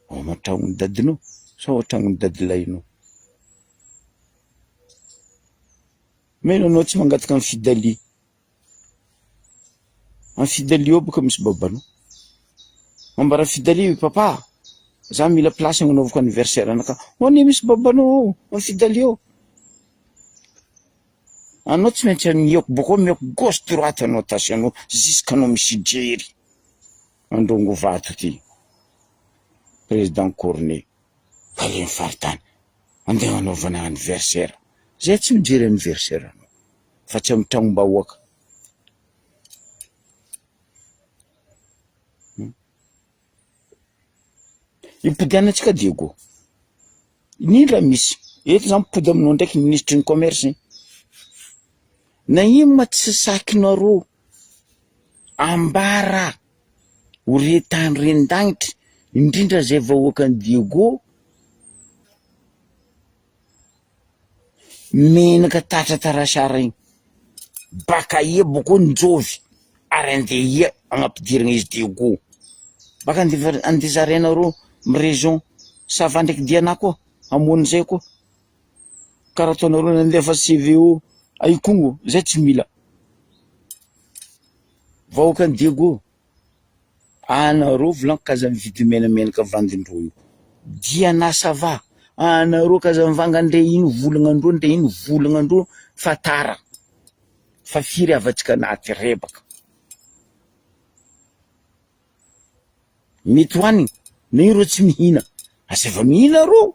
Ao aman-tragnon'i dadinao sa ao an-tragnon'i dadilahinao? Mino anao tsy mangataka an'i Fidalie. An'i Fidalie ao boka misy babanao. Ambara Fidalie hoe papa za mila place agnanaovako anniversaire anakahy. Ao anie misy babanao ao, an'i Fidalie ao. Anao tsy maintsy mihiako bôkô mihiako gauche droite anao tasy anao jusqu'anao misy jery androngo vato ty président cornet tale ny faritany andeha hanaovana anniversaire zay tsy mijery anniversaire anao fa tsy amin'ny tragnom-bahoaka. Ipodianantsika Diego. Indrindra misy, eto zany mipody aminao ndraiky ny minisitry ny commerce. Na ino ma tsy sakinareo ambara ho re tany ren-danitra, indrindra zay vahoakan'i Diego, Menaka tatra tarasara igny, baka aia bôkô njôvy ary andeha aia agnampidirana izy Diego? Baka andeha andeha zarainareo am région Sava ndraiky Diana koa hamono zay koa, karaha ataonareo nandefa CVO a Ikongo zay tsy mila, vahoakan'i Diego. Anareo volaniko k'aza mividy menamenaka vandindreo io. Diana ça va, anareo k'aza mivanga ndre ino volagnandreo ndre ino volagnandreo fa tara, fa firy havantsika anaty rebaka. Mety hoanigny na io reo tsy mihina, asaivo mihina reo,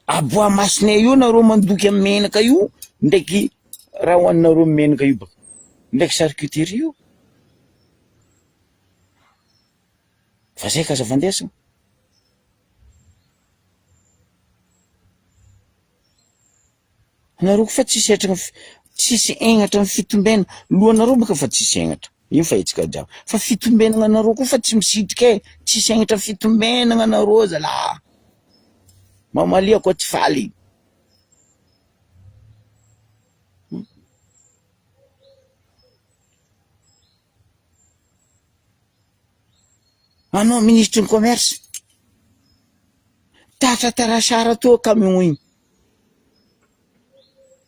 aboaha masonay io nareo mandoky amy menaka io ndraiky raha hoaninareo menaka io baka, ndraiky charcuterie io. Fa zay k'aza fandesina. Anareo koa fa tsisy hetra tsisy hegnatra ny fitombena, lohanareo bôka fa tsisy hegnatra, io fa hetsika jiaby, fa fitombenana anareo koa fa tsy misitrika e, tsisy hegnatra fitombenana anareo zalah, mamalia koa tsy faly. Anao minisitry ny commerce, tatra tarasara toa camion igny,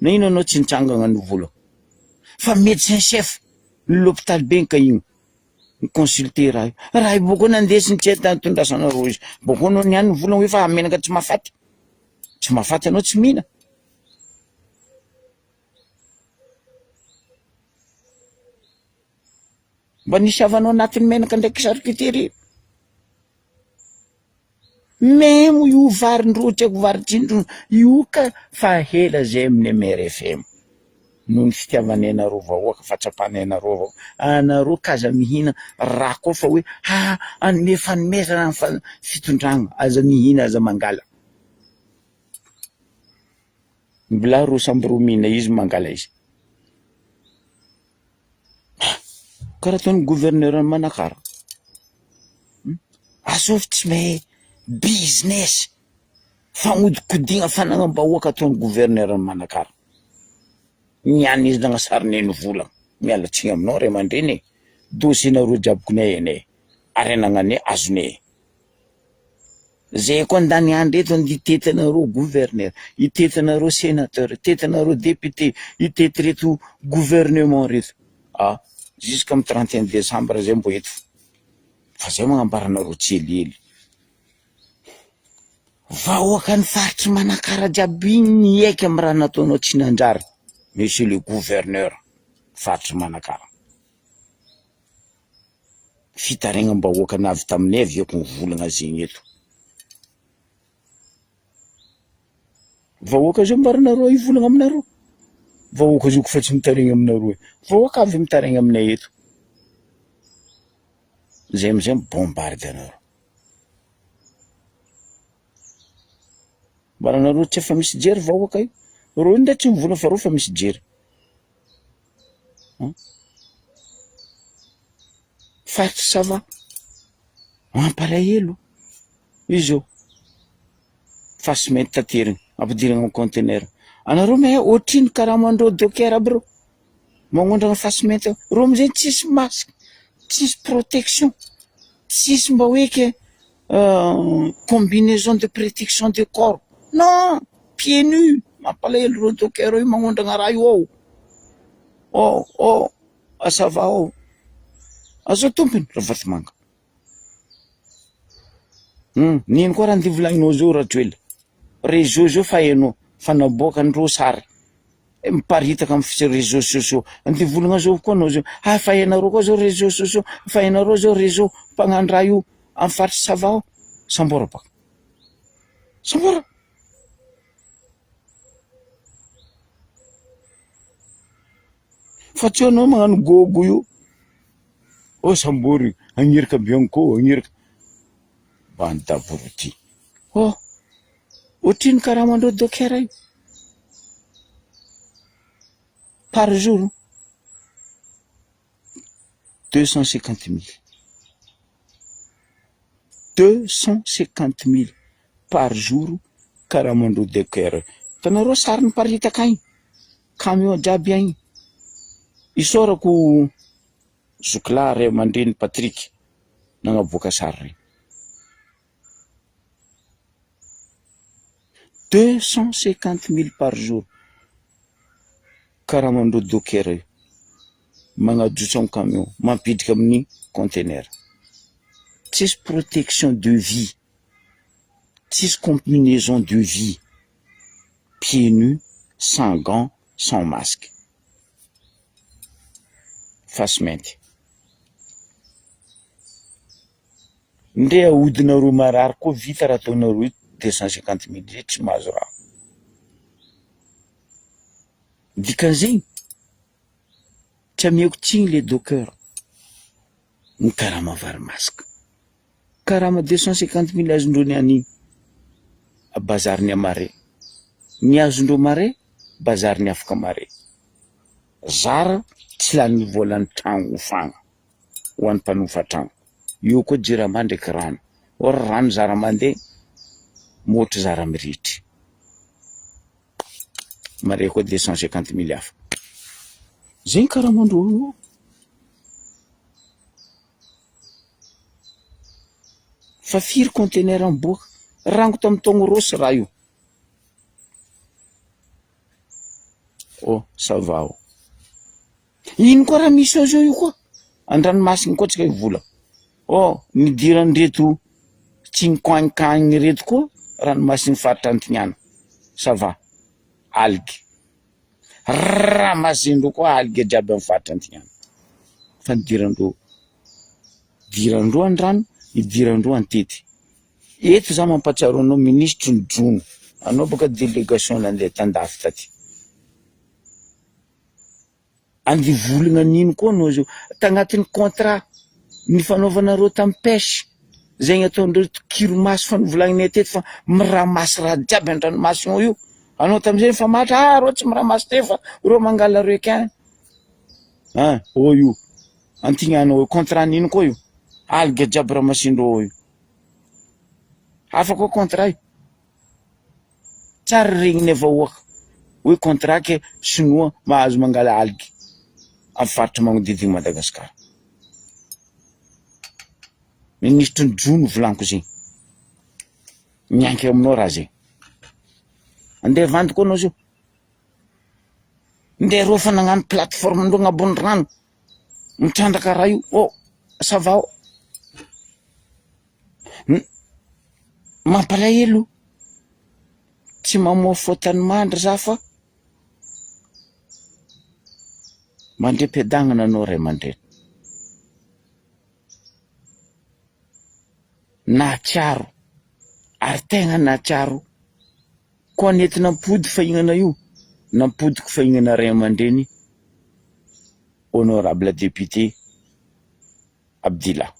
na ino anao tsy nitsangana ny vola, fa médecin chef ny l'hôpital be ka igny, ni-consulter raha io, raha io bôko nandesiny tsy hay nitondrasanareo izy, bôko anao niany nivolagna hoe fa menaka tsy mahafaty, tsy mahafaty anao tsy mihina. Mba nisy havanao anatin'ny menaka ndraiky charcuterie. Memo io varin-drô tsy haiko vary tsindrona io ka fa hela zay amin'ny MRFM. Noho ny fitiavanay anareo vahoaka, fahatsapanay anareo vahoaka. Anareo k'aza mihina raha koa fa hoe ha hanome fanomezana ny fitondragna, aza mihina aza mangala. Mbola roa samby roa mihina izy mangala izy. Karaha ataon'ny gouverneur an'i Manakara. Azovy tsy mahay business, fagnodinkodigna fanagnam-bahoaka ataon'ny gouverneur an'i Manakara. Niany izy nagnasary ny vola, miala tsiny aminao ray aman-dreny e, dossier-nareo jiaby ko ny hainay, ary anagnanay azonay. Zay koa andany andro eto andeha hitety anareo gouverneur, hitety anareo senateur, hitety anareo député, hitety reto gouvernement reto. Ah, jusqu'à 31 décembre zay mbo eto. Fa zay magnambara anareo tsihelihely. Vahoakan'ny faritry Manakara jiaby igny niaiky amin'ny raha nataonao tsy nanjary, monsieur le gouverneur faritry Manakara. Fitarainam-bahoaka navy taminay avy eko mivolagna zegny eto. Vahoaka zao ambaranareo hivolagna aminareo? Vahoaka zao kofa tsy mitaraigna aminareo e, vahoaka avy mitaraigna aminay eto. Zay amizay mi-bombarde anareo. Ambaranareo tsy efa misy jery vahoaka io, reo ndray tsy mivolagna fa reo efa misy jery. Faritra Sava, mampalahelo izy io fa simenitra taterina ampidirina amin'ny conteneur. Anareo mahay ohatrino karamandreo docker aby reo? Magnondrana face mainty reo amizay tsisy masque, tsisy protection, tsisy mba hoe ke combinaison de protection de corps, non! Pieds nus, mampalahelo reo docker io magnondrana raha io ao, ao ao ça va ao, azao tompony Ravatomanga. Hum, nino koa raha andeha volagninao zao Rajoelina, réseau zao fa hainao fa naboakandreo sary, miparitaka am réseaux sociaux, andeha hivolagna zao koa anao zao, ah fa hainareo koa zao réseaux sociaux, fa hainareo zao réseau mpagnano raha io am faritry Sava ao, sambory baka, sambory. Fa tsy eo anao magnano gôgo io. Oh sambory agniraka bianco agniraka bande d'abrutis. Oh ohatrino karamandreo docker io par jour 250 000, 250 000 par jour karamandreo docker. Hitanareo sary niparitaka agny camion jiaby agny. Isaorako zokilahy ray aman-dreny Patrick nagnaboaka sary regny. 250 000 par jour karamandreo docker io magnajotso amy camion mampidriky amin'ny conteneur. Tsisy protection de vie, tsisy combinaison de vie, pieds nus, sans gants, sans masque. Face mainty. Ndre ahodinareo marary koa vita raha ataonareo io 250 000 zay tsy mahazo raha. Dikan'izegny tsy amiako tsiny le docker ny karama vary masaka. Karama 250 000 azondreo niany igny bazary ny amare. Ny azondreo mare bazary ny afaka mare. Zara tsy lany volan'ny tragno hofagna ho an'ny mpanofa tragno. Eo koa jirama ndraiky rano. Or rano zara mandeha mihoatry zara mirehitry. Mare koa 250 000 hafa. Zegny karamandreo io. Fa firy conteneur miboaka? Rango tamin'ny taogno rosy raha io. Oh ça va oh. Ino koa raha misy ao zao io koa? An-dranomasina koa tsika hivola. Oh nidiran'ireto tsinkoankagny reto koa ranomasin'ny faritra Antignana. Ça va. Algue. Ramasindreo koa algue jiaby amin'ny faritra Antignana. Fa nidirandreo. Idirandreo an-drano, idirandreo an-tety. Eto za mampahatsiaro anao minisitry ny jono, anao baka délégation nandeha tandafy taty. Andeha hivolagna an'ino koa anao zao, tagnatin'ny contrat nifanaovanareo tamin'ny pêche, zegny ataondreo kiromasy fa novolagninay teto fa miramasy raha jiaby an-dranomasina ao io, anao tamizay nifamatra, ah reo tsy miramasy teo fa reo mangala requin, ah ô io, antignana ao io, contrat n'ino koa io, algue jiaby ramasindreo ao io, hafa koa contrat io. Tsara regninay vahoaka hoe contrat ke sinoa mahazo mangala algue amin'ny faritra magnodidina Madagasikara. Minisitry ny jono volaniko zegny, mianky aminao raha zegny. Andeha havandy koa anao zio, ndeha reo fa nagnano plateforme ndreo agnabon'ny rano, mitrandraka raha io, oh ça va oh. Mampalahelo, tsy mamoa fotany mandry za fa mandriam-piadagnana anao ray aman-dreny. Nahatsiaro ary tegna nahatsiaro koa nety nampody fahignana io, nampodiko fahignana ray aman-dreny honorable député. Abdillah.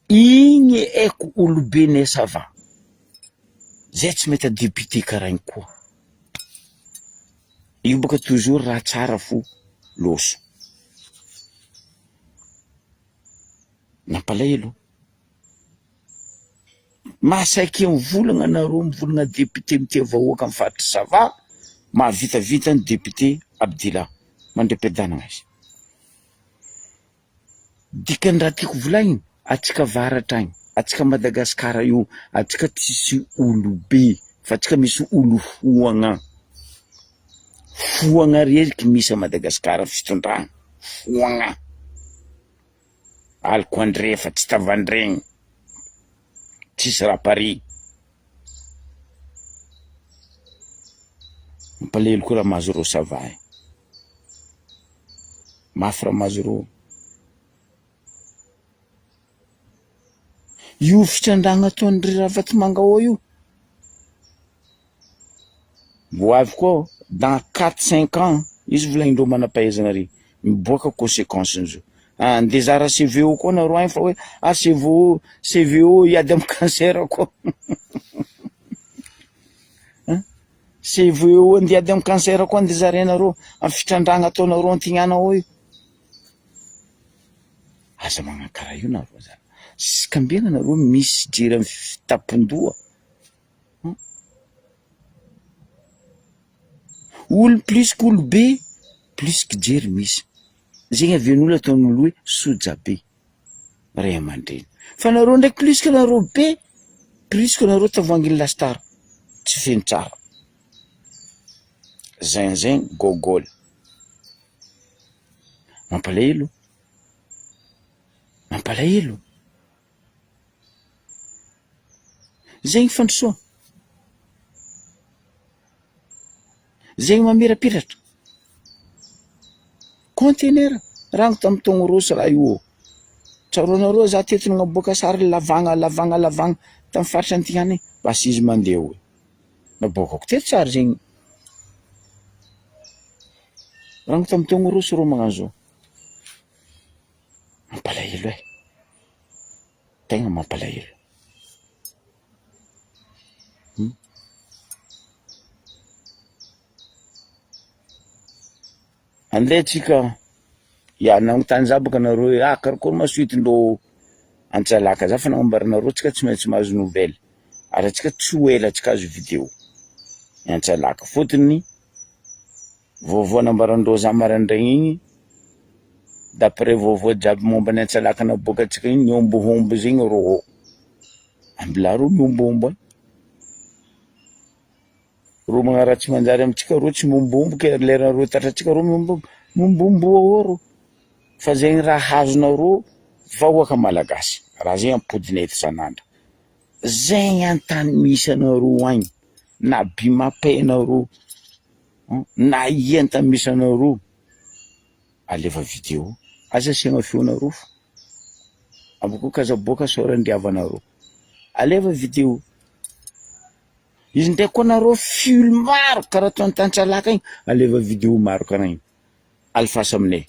Igny haiko olobe ne ça va. Zay tsy mahita député karaha igny koa. Io bôka toujours raha tsara fo loso. Nampalahelo. Mahasaky mivolagna anareo mivolagna député mitia vahoaka am faritry Sava, mahavitavita ny député Abdillah. Mandriam-piadanagna izy. Dikany raha tiako volagnina, atsika avaratra agny, atsika Madagasikara io, atsika tsisy olobe fa atsika misy olo foagna, foagna reriky misy a Madagasikara fitondragna, foagna, aliko andrefa tsy tavandregny, tsisy raha pare. Mampalahelo koa raha mahazo rô ça va e. Mafy raha mahazo rô. Io fitrandrahana ataon-dry Ravatomanga ao io, ho avy koa dans quatre cinq ans, izy volagnindreo manam-pahaizana re, miboaka consequence-ny zao. Andeha zara CVO koa nareo agny fa hoe ah CVO, CVO hiady amy cancer koa. CVO andeha hiady amy cancer koa andeha zarainareo amy fitrandrahana ataonareo antignana ao io. Aza magnano karaha io nareo zany. Ziskambena nareo misy jery amy fitapon-doha. Olo plus que olo be plus que jery misy. Zegny avian'olo ataon'olo hoe soja be ray aman-dreny. Fa nareo ndraiky plus que nareo be plus que nareo tavoahangin'ny lasitara tsy feno tsara. Zinzin gôgôl. Mampalahelo, mampalahelo. Zegny fandrosoana, zegny mamirapiratra. Conteneur, rano tamin'ny taogno roso raha io ô. Tsaroanareo za teto nagnaboaka sary lavagna lavagna lavagna tamin'ny faritra Antignana igny, basy izy mandeha eo. Naboakako teto sary zegny. Rano tamin'ny taogno roso rô magnano zao. Mampalahelo e. Tegna mampalahelo. Andeha tsika, ya nagnontany za bôka nareo hoe ah karakôry ma suite-ndrô Antsalaka, za fa nagnambara anareo tsika tsy maintsy mahazo nouvelle ary antsika tsy ho ela tsika azo video Antsalaka fôtony vaovao nambaran-drô za maraindraigny igny d'après vaovao jiaby momba ny Antsalaka naboakantsika igny niômbôhômbo zegny rô ô, ambilà rô miômbôhômbo agny. Rô magnaratsy manjary amintsika rô tsy miombombo ke lera rô tratrantsika rô miombombo, miombomboa eo rô fa zegny raha azonareo vahoaka malagasy raha zegny ampodinay eto isan'andro, zegny an-tany misy anareo agny na bimapay nareo na ia an-tany misy anareo alefa video aza asiagna feonareo fô avy akeo ka aza aboaka sao randriavanareo alefa video. Izy ndraiky koa nareo fil maro karaha ataon'i Tantsalaka igny, aleva video maro karaha igny, alefaso aminay,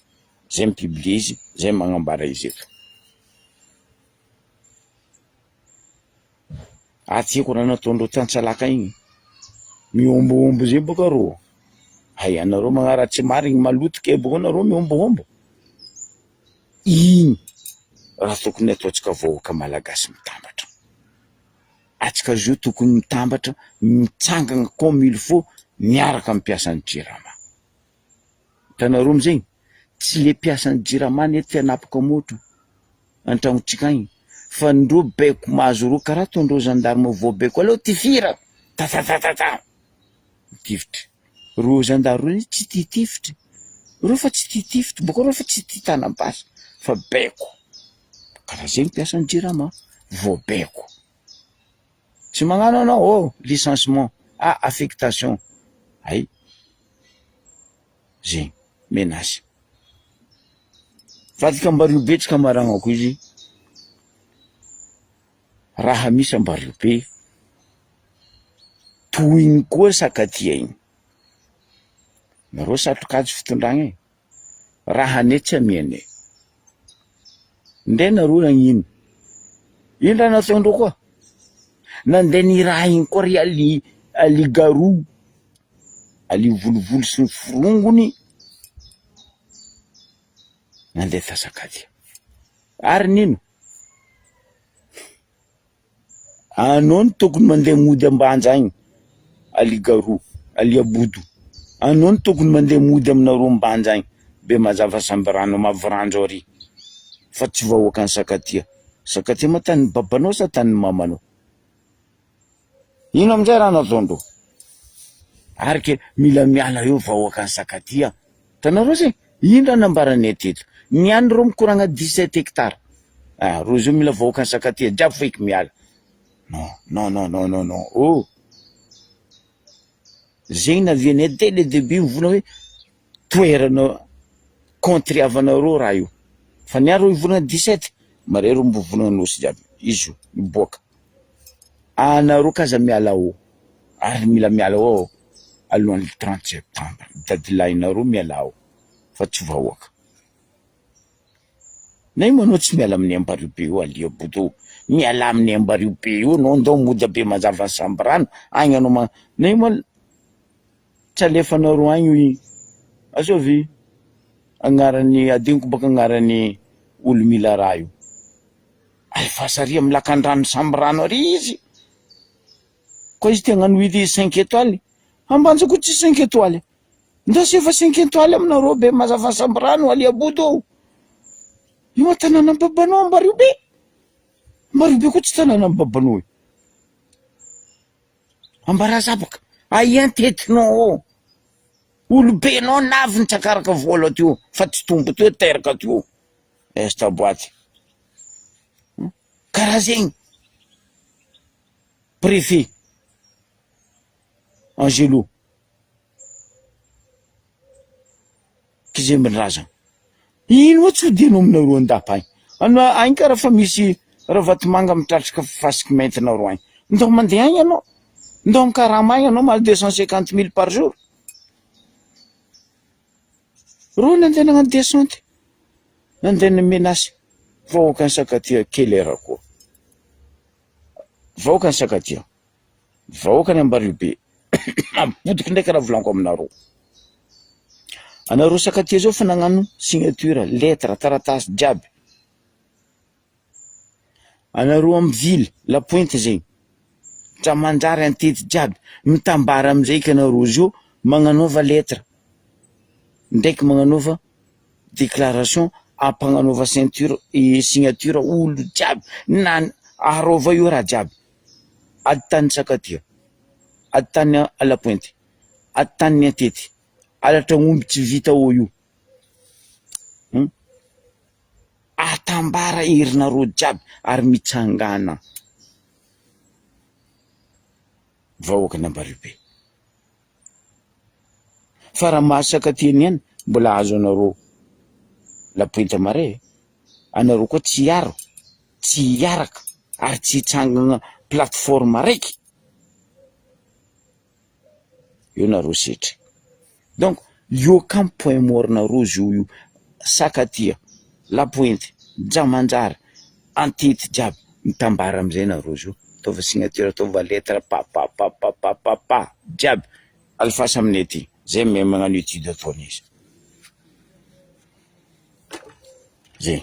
zay mi-publier izy, zay magnambara izy eto. Ah tsy haiko raha nataondreo Tantsalaka igny, mihombohombo zay boka rô, hay anareo magnaratsy marigny maloto kay bôka nareo mihombohombo, igny raha tokony ataontsika vahoaka malagasy mitambatra. Atsika zao tokony mitambatra mitsangana comme il faut miaraka am mpiasan'ny jirama. Hitanareo amizegny tsy le mpiasan'ny jirama anie te hanapaka môtro antragnontsika agny fa ndreo baiko mahazo reo karaha ataondreo gendarme voabaiko aleo tifira tatatatata mitifitry, reo gendarme reo anie tsy tia tifitry, reo fa tsy tia tifitry bôka reo fa tsy tia tanam-basy fa baiko. Karaha zegny mpiasan'ny jirama, voabaiko. Tsy magnano anao oh licenciement, ah affectation, hay zegny menace. Vadika Ambariobe betsaka amaragnako izy, raha misy Ambariobe, tohiny koa Sakatia igny, nareo satrokajy fitondragna e. Raha ane tsy amianay. Ndray nareo nagnino? Ino raha nataondreo koa? Nandeha nirahiny koa ry Ali Ali Garou, Ali Volovolo sy ny forongony nandeha tasakadia. Ary nino? Anao no tokony mandeha mody Ambanja agny Ali Garou, Ali Abodo, anao no tokony mandeha mody aminareo Ambanja agny. Bemazava Sambirano Mavoranjo ary fa tsy vahoakan'i Sakatia. Sakatia moa tanin'ny babanao sa tanin'ny mamanao? Ino amizay raha nataondreo? Ary ke mila miala eo vahoakan'i Sakatia. Hitanareo zay? Ino raha nambaranay teto? Ny any reo mikoragna 17 hectares. Ah, reo zao mila vahoakan'i Sakatia jiaby feky miala. Non, non, non, non, non, non. Oh! Zegny navianay dès le début mivolagna hoe toerana contre-avanareo raha io. Fa ny ahy reo hivolagna 17, mare reo mivolagna nosy jiaby. Izy io, miboaka. Anareo k'aza miala ao. Ary mila miala ao alohan'ny 30 septembre. Dadilahinareo miala ao fa tsy vahoaka. Na io manao tsy miala amin'ny Ambario be io Alia Bodo. Miala amin'ny Ambario be io anao ndao mody be mazava ny Sambirano agny anao ma na io ma tsy alefanareo agny io igny. Azovy agnarany adinoko baka agnarany olo mila raha io. Alefaso ary amin'ny lakandrano Sambirano ary izy. Koa izy te hagnano huile cinq étoiles. Ambanja koa tsy cinq étoiles. Ndao sy efa cinq étoiles aminareo be mazava Sambirano Alia Bodo ô. Io ma tanànan'ny babanao Ambario be. Ambario be koa tsy tanànan'ny babanao io. Ambarazabaka, aia ny tetinao ao. Olobenao navy nitsakaraka vola teo fa tsy tompo teo teraka teo. Esta boîte. Karaha zegny. Préfet Angelo. Kizembin-drazana. Ino moa tsy hodianao aminareo an-dapa agny? Anao agny karaha fa misy Ravatomanga mitratrika fasiky maintinareo agny. Ndao mandeha agny anao. Ndao mikarama agny anao mahazo 250 mille par jour. Reo nandeha nagnano descente. Nandeha ni-menace vahoakan'i Sakatia kely era koa. Vahoakan'i Sakatia. Vahoaka ny Ambariobe. Mampodiko ndraiky raha volaniko aminareo. Anareo Sakatia zao fa nagnano signature, lettre, taratasy jiaby. Anareo amy ville, la pointe zegny, dra manjary antety jiaby, mitambara amizay eky anareo zio magnanaova lettre, ndraiky magnanaova déclaration ampagnanaova ceinture signature olo jiaby na arova io raha jiaby. Ady tany Sakatia, ady tany à la pointe, ady tany Antety, halatra omby tsy vita ao io. Hum. Atambara herinareo jiaby ary mitsangàna vahoakan'Ambariobe. Fa raha maha Sakatia ny ihany mbola azonareo la pointe marais, anareo koa tsy hiaro. tsy hiaraka ary tsy hitsangana plateforme araiky eo nareo setry donc io kamo point mort nareo zio io Sakatia, la pointe, Jamanjary, Antety jiaby mitambara amizay nareo zio ataova signature ataova lettre papapapapapa jiaby alefaso aminay aty zay mahay magnano etude ataony izy. Zay.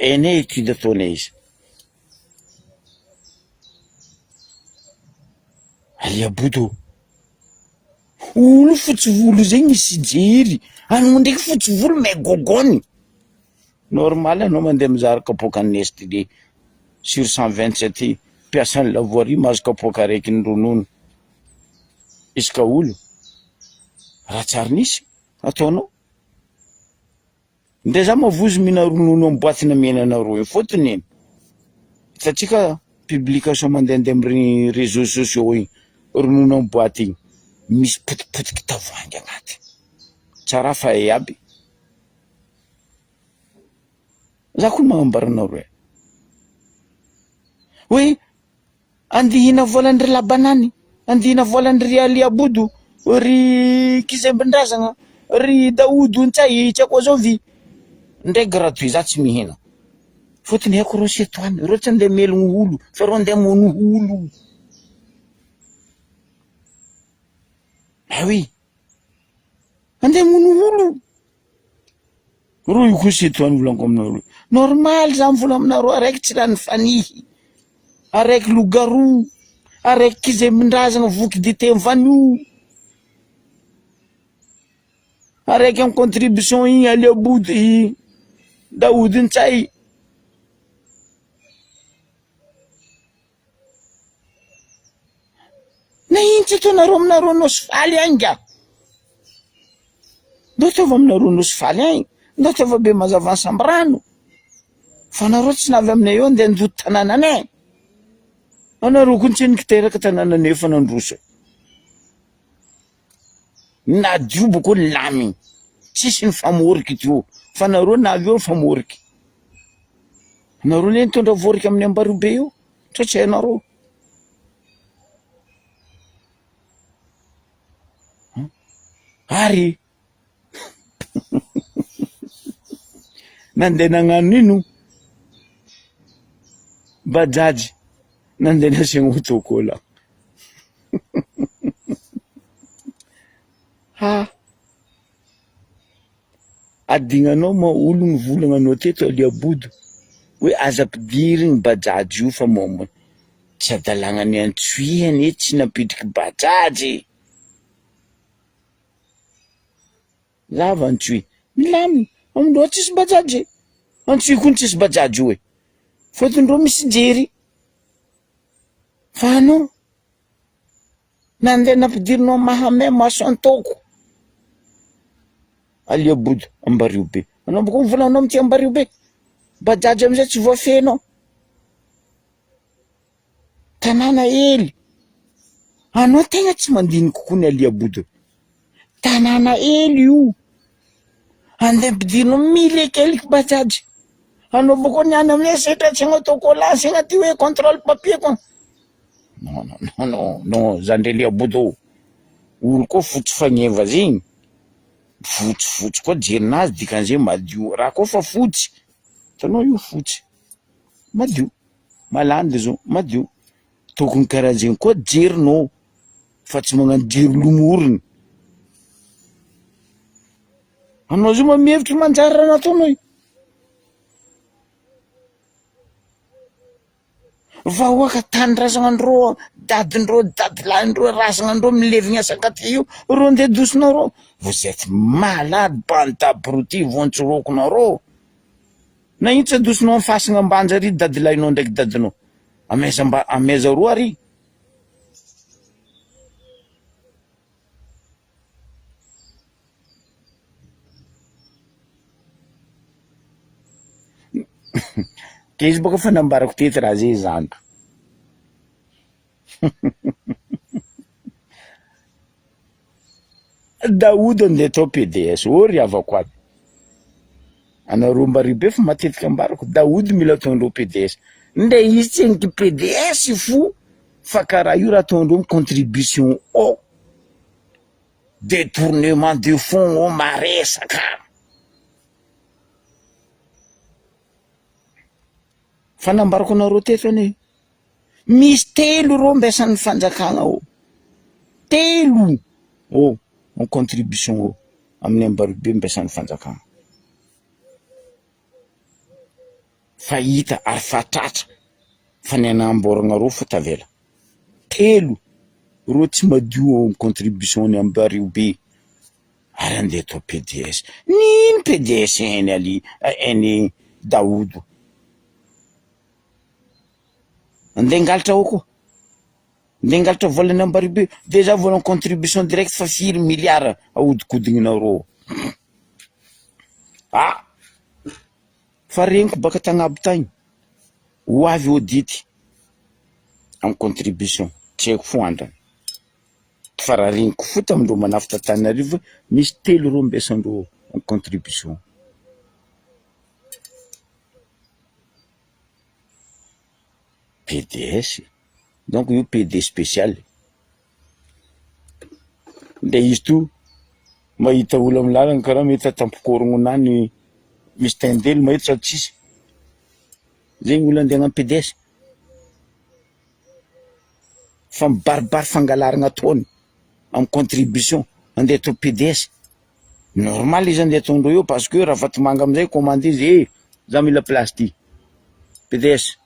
Hainay étude ataonay izy. Alia Bodo. Olo fotsy volo zay misy jery, anao ndraiky fotsy volo mais gôgôny. Normal anao mandeha mizara kapoakan'ny Nestlé sur 127 mpiasan'ny la voirie mahazo kapoaka araiky ny ronono isaka olo. Raha tsary nisy ataonao. Ndre za mavozo mihina ronono am boite namena anareo io fotony e, hitantsika publication mandehandeha amregny réseaux sociaux igny, ronono am boite igny misy potipotiky tavoahangy agnaty, tsara fa hay aby, za koa magnambara anareo e, hoe Andihina voalan-dry Labanany, andihina voalan-dry Ali Abodo, ry Kizembindrazagna, ry Daodo Ntsay, tsy haiko azovy. Ndray gratuit, za tsy mihina. Fôtony haiko reo setoany, reo tsy andeha hamelogno olo fa reo andeha hamono olo. Ah oui, andeha hamono olo. Reo io koa setoany volaniko aminareo. Normal za mivola aminareo araiky tsy lany fanihy, araiky loup-garou, araiky kizembindrazagna voky dite vanio. Araiky amy contribution igny aleo body i Daody Ntsay. Na ino tsy ataonareo aminareo Nosy Faly agny nga? Ndao ataovy aminareo Nosy Faly agny, ndao ataovy be mazava Sambirano. Fa nareo tsy navy aminay eo andeha handoto tanànanay. Anareo koa tsy niteraka tanànanay efa nandroso. Nadio boko nilamigny, tsisy nifamoriky teo fa nareo navy eo nifamoriky. Nareo ne nitondra vôriky amin'ny Ambariobe io, sa tsy hainareo? Ary nandeha nagnano ino? Bajaj nandeha nasiagna autocollant. Ha! Adignanao ma olo nivolagna anao teto Aliabodo hoe aza ampidirigny bajaj io fa mômôna. Tsy hadalagna ny Antsohihy anie tsy nampidriky bajaj e! Lava Antsohihy, milamina, amindreo tsisy bajaj e! Antsohihy koa tsisy bajaj io e! Fôtony reo misy jery. Fa anao nandeha nampidirinao mahamay maso antoko Alia Bodo Ambario be. Anao boko mivolanao amty Ambario be. Bajaj amizay tsy voafehinao. Tanàna hely. Anao tegna tsy mandiniky kokoa ny Alia Bodo. Tanàna hely io. Andeha ampidirinao mille et quelque bajaj. Anao boko niany aminay setra tsy agnao cola asegna ty hoe contrôle papier ko. Non non non non non zandry Alia Bodo. Olo koa fotsy fagneva zegny, fotsifotsy koa jerinazy dikan'izay madio. Raha koa fa fotsy, hitanao io fotsy, madio, malandy zao madio. Tokony karaha zegny koa jerinao fa tsy magnano jery lomoriny. Anao zao ma mihevitry manjary raha nataonao io. Vahoaka tanindrazanandreo, dadindreo, dadilahindreo, razanandreo milevigna asakaty io, reo ndeha dosinareo, vous etes malade bande d'abrutis vontsirokonareo. Na ino tsy adosinao am fasagna ambanja ary dadilahinao ndraiky dadinao, amaiza mba amaiza roa ary. De izy bôka efa nambarako teto raha zay zandriko. Daoud andeha atao PDS, ô ry havako aby, anareo mbaribe fa matetika ambarako, Daoud mila ataondreo PDS, ndre izy tsy endriky PDS fo fa karaha io raha ataondreo contribution ô, detournement de fonds ô maresaka. Fa nambarako anareo teto anie, misy telo ireo ambiasan'ny fanjakana ao, telo ô en contribution ô amin'ny ambaribe ambiasan'ny fanjakana. Fa hita ary fa tratra fa ny anamboaragnareo fo tavela. Telo ireo tsy madio ao amin'ny contribution ny ambariobe. Ary andeha atao PDS. N'ino PDS eny Ali eny Daodo. Andeha hangalatra ao koa. Andeha hangalatra volan'ny Ambaribe. Déjà volan'ny contribution directe fa firy milliards ahodikodigninareo. Ah! Fa regniko baka tagnabo tagny. Ho avy audit amin'ny contribution. Tsy haiko fo andrana. Fa raha regniko fo tamindreo manafitra Antananarivo hoe misy telo reo ambiasandreo en contribution. PDS, donc io PD spécial. Ndre izy to mahita olo amy lalana karaha mahita tampokôrognonany misy tendely mahita sady tsisy. Zegny olo andeha hagnano PDS. Fa mibaribary fangalarana ataony amin'ny contribution andeha atao PDS. Normal izy andeha ataondreo eo parce que Ravatomanga amizay commande izy eh za mila place ty PDS.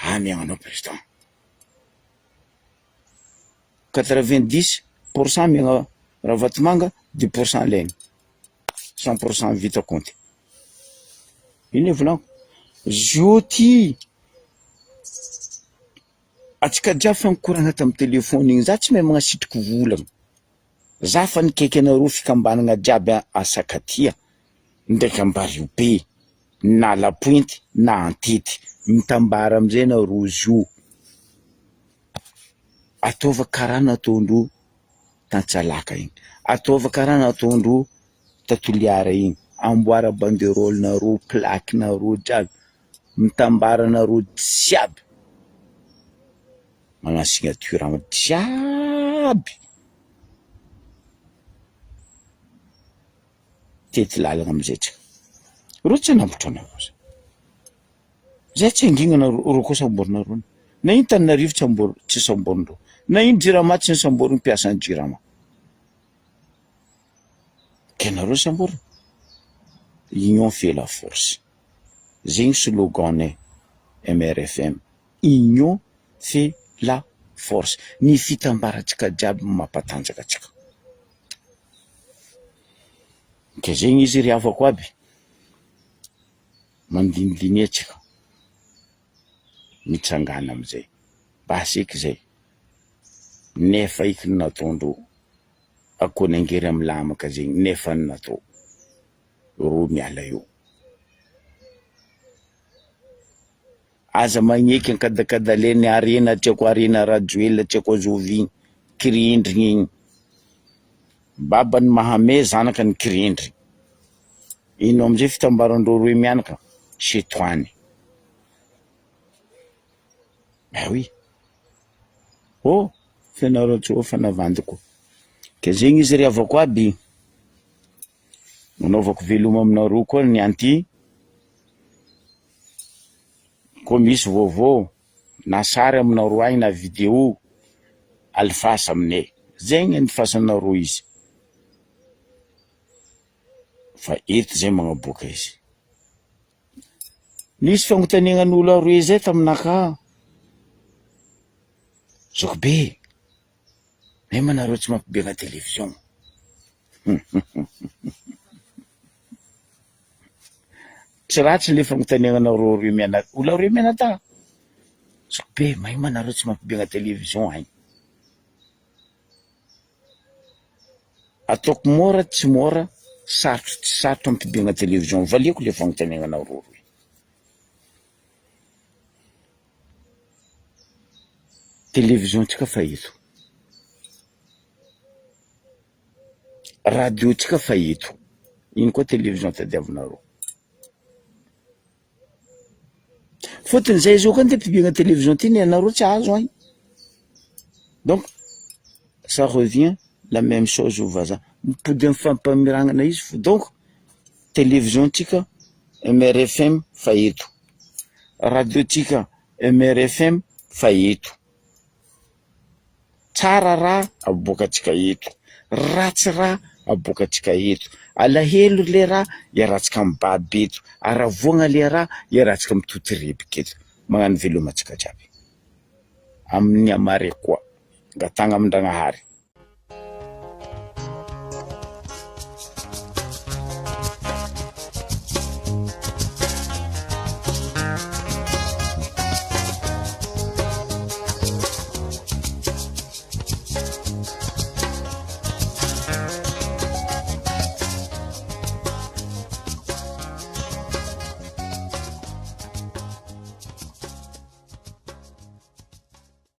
Ah mihaino anao président. 90 pour cent mihaino. Ravatomanga 10% alainy, 100% vita compte. Ino e volagniko? Zio ty antsika jiaby fa nikoragna tamy telefôny igny, za tsy mahay magnasitriky volagna, za fa nikaiky anareo fikambanagna jiaby a Sakatia ndraiky Ambariobe na La Pointe na Antety, mitambara amizay nareo zio, ataova karaha nataondreo tantsalaka igny, ataova karaha nataondreo ta Toliara igny, amboara banderole nareo, plaque nareo jiaby, mitambara nareo jiaby, magnano signature jiaby, tety lalagna amizay tsika, reo tsy hanambotra anareo zay, zay tsy hangina nareo, reo koa samborinareo, na ino Tananarivo tsy ambory tsy samborindreo, na ino jirama tsy nisamborin'ny mpiasan'ny jirama. Ke nareo samborina? Union fait la force, zegny slogan-nay MRFM, union fait la force, ny fitambarantsika jiaby no mampatanjaka antsika. Ke zegny izy ry havako aby, mandinidiniha antsika, mitsangana amizay, basy eky zay, nefa eky ny nataondreo. Akoho nangery am lamaka zegny nefa ny natao ro miala eo. Aza magneky ankadakadaleny harena tsy ako harena rajoelina tsy ako azovy igny kirindrigny igny. Babany mahame zanaka ny kirindrigny. Ino amizay fitambarandreo roe mianaka setoany. Ben oui. Oh! Fianarantsoa fa navandiko. Ke zegny izy ry havako aby, nanaovako veloma aminareo koa ny anty, koa misy vaovao na sary aminareo agny na video, alefasa aminay, zegny andefasanareo izy, fa eto zay magnaboaka izy. Nisy fagnontaniagnan'olo aroe zay taminakahy. Zokibe, même nareo tsy mampibegna télévision. Tsy ratsy le fagnontaniagna anareo roe miana- olo aroe mianadahy. Zokibe, magnino ma nareo tsy mampibegna télévision agny? Ataoko môra tsy môra, sarotro tsy sarotro ampibegna télévision. Valiako le fagnontaniagna anareo roe. Télévision tsika fa eto, radio tsika fa eto, ino koa télévision tadiavinareo? Fôtony zay zao koa ndeha ampidiana télévision ty ny anareo tsy ahazo agny, donc ça revient la même chose ho vazaha, mipody amy fampamiragnana izy fo donc télévision tsika MRFM fa eto, radio tsika MRFM fa eto. Tsara raha aboakantsika eto, ratsy raha aboakantsika eto, alahelo le raha iarahantsika mibaby eto, haravoagna le raha iarahantsika mitotorebika eto. Magnano veloma antsika jiaby amin'ny hamaray koa, angatahagna amin-dragnahary.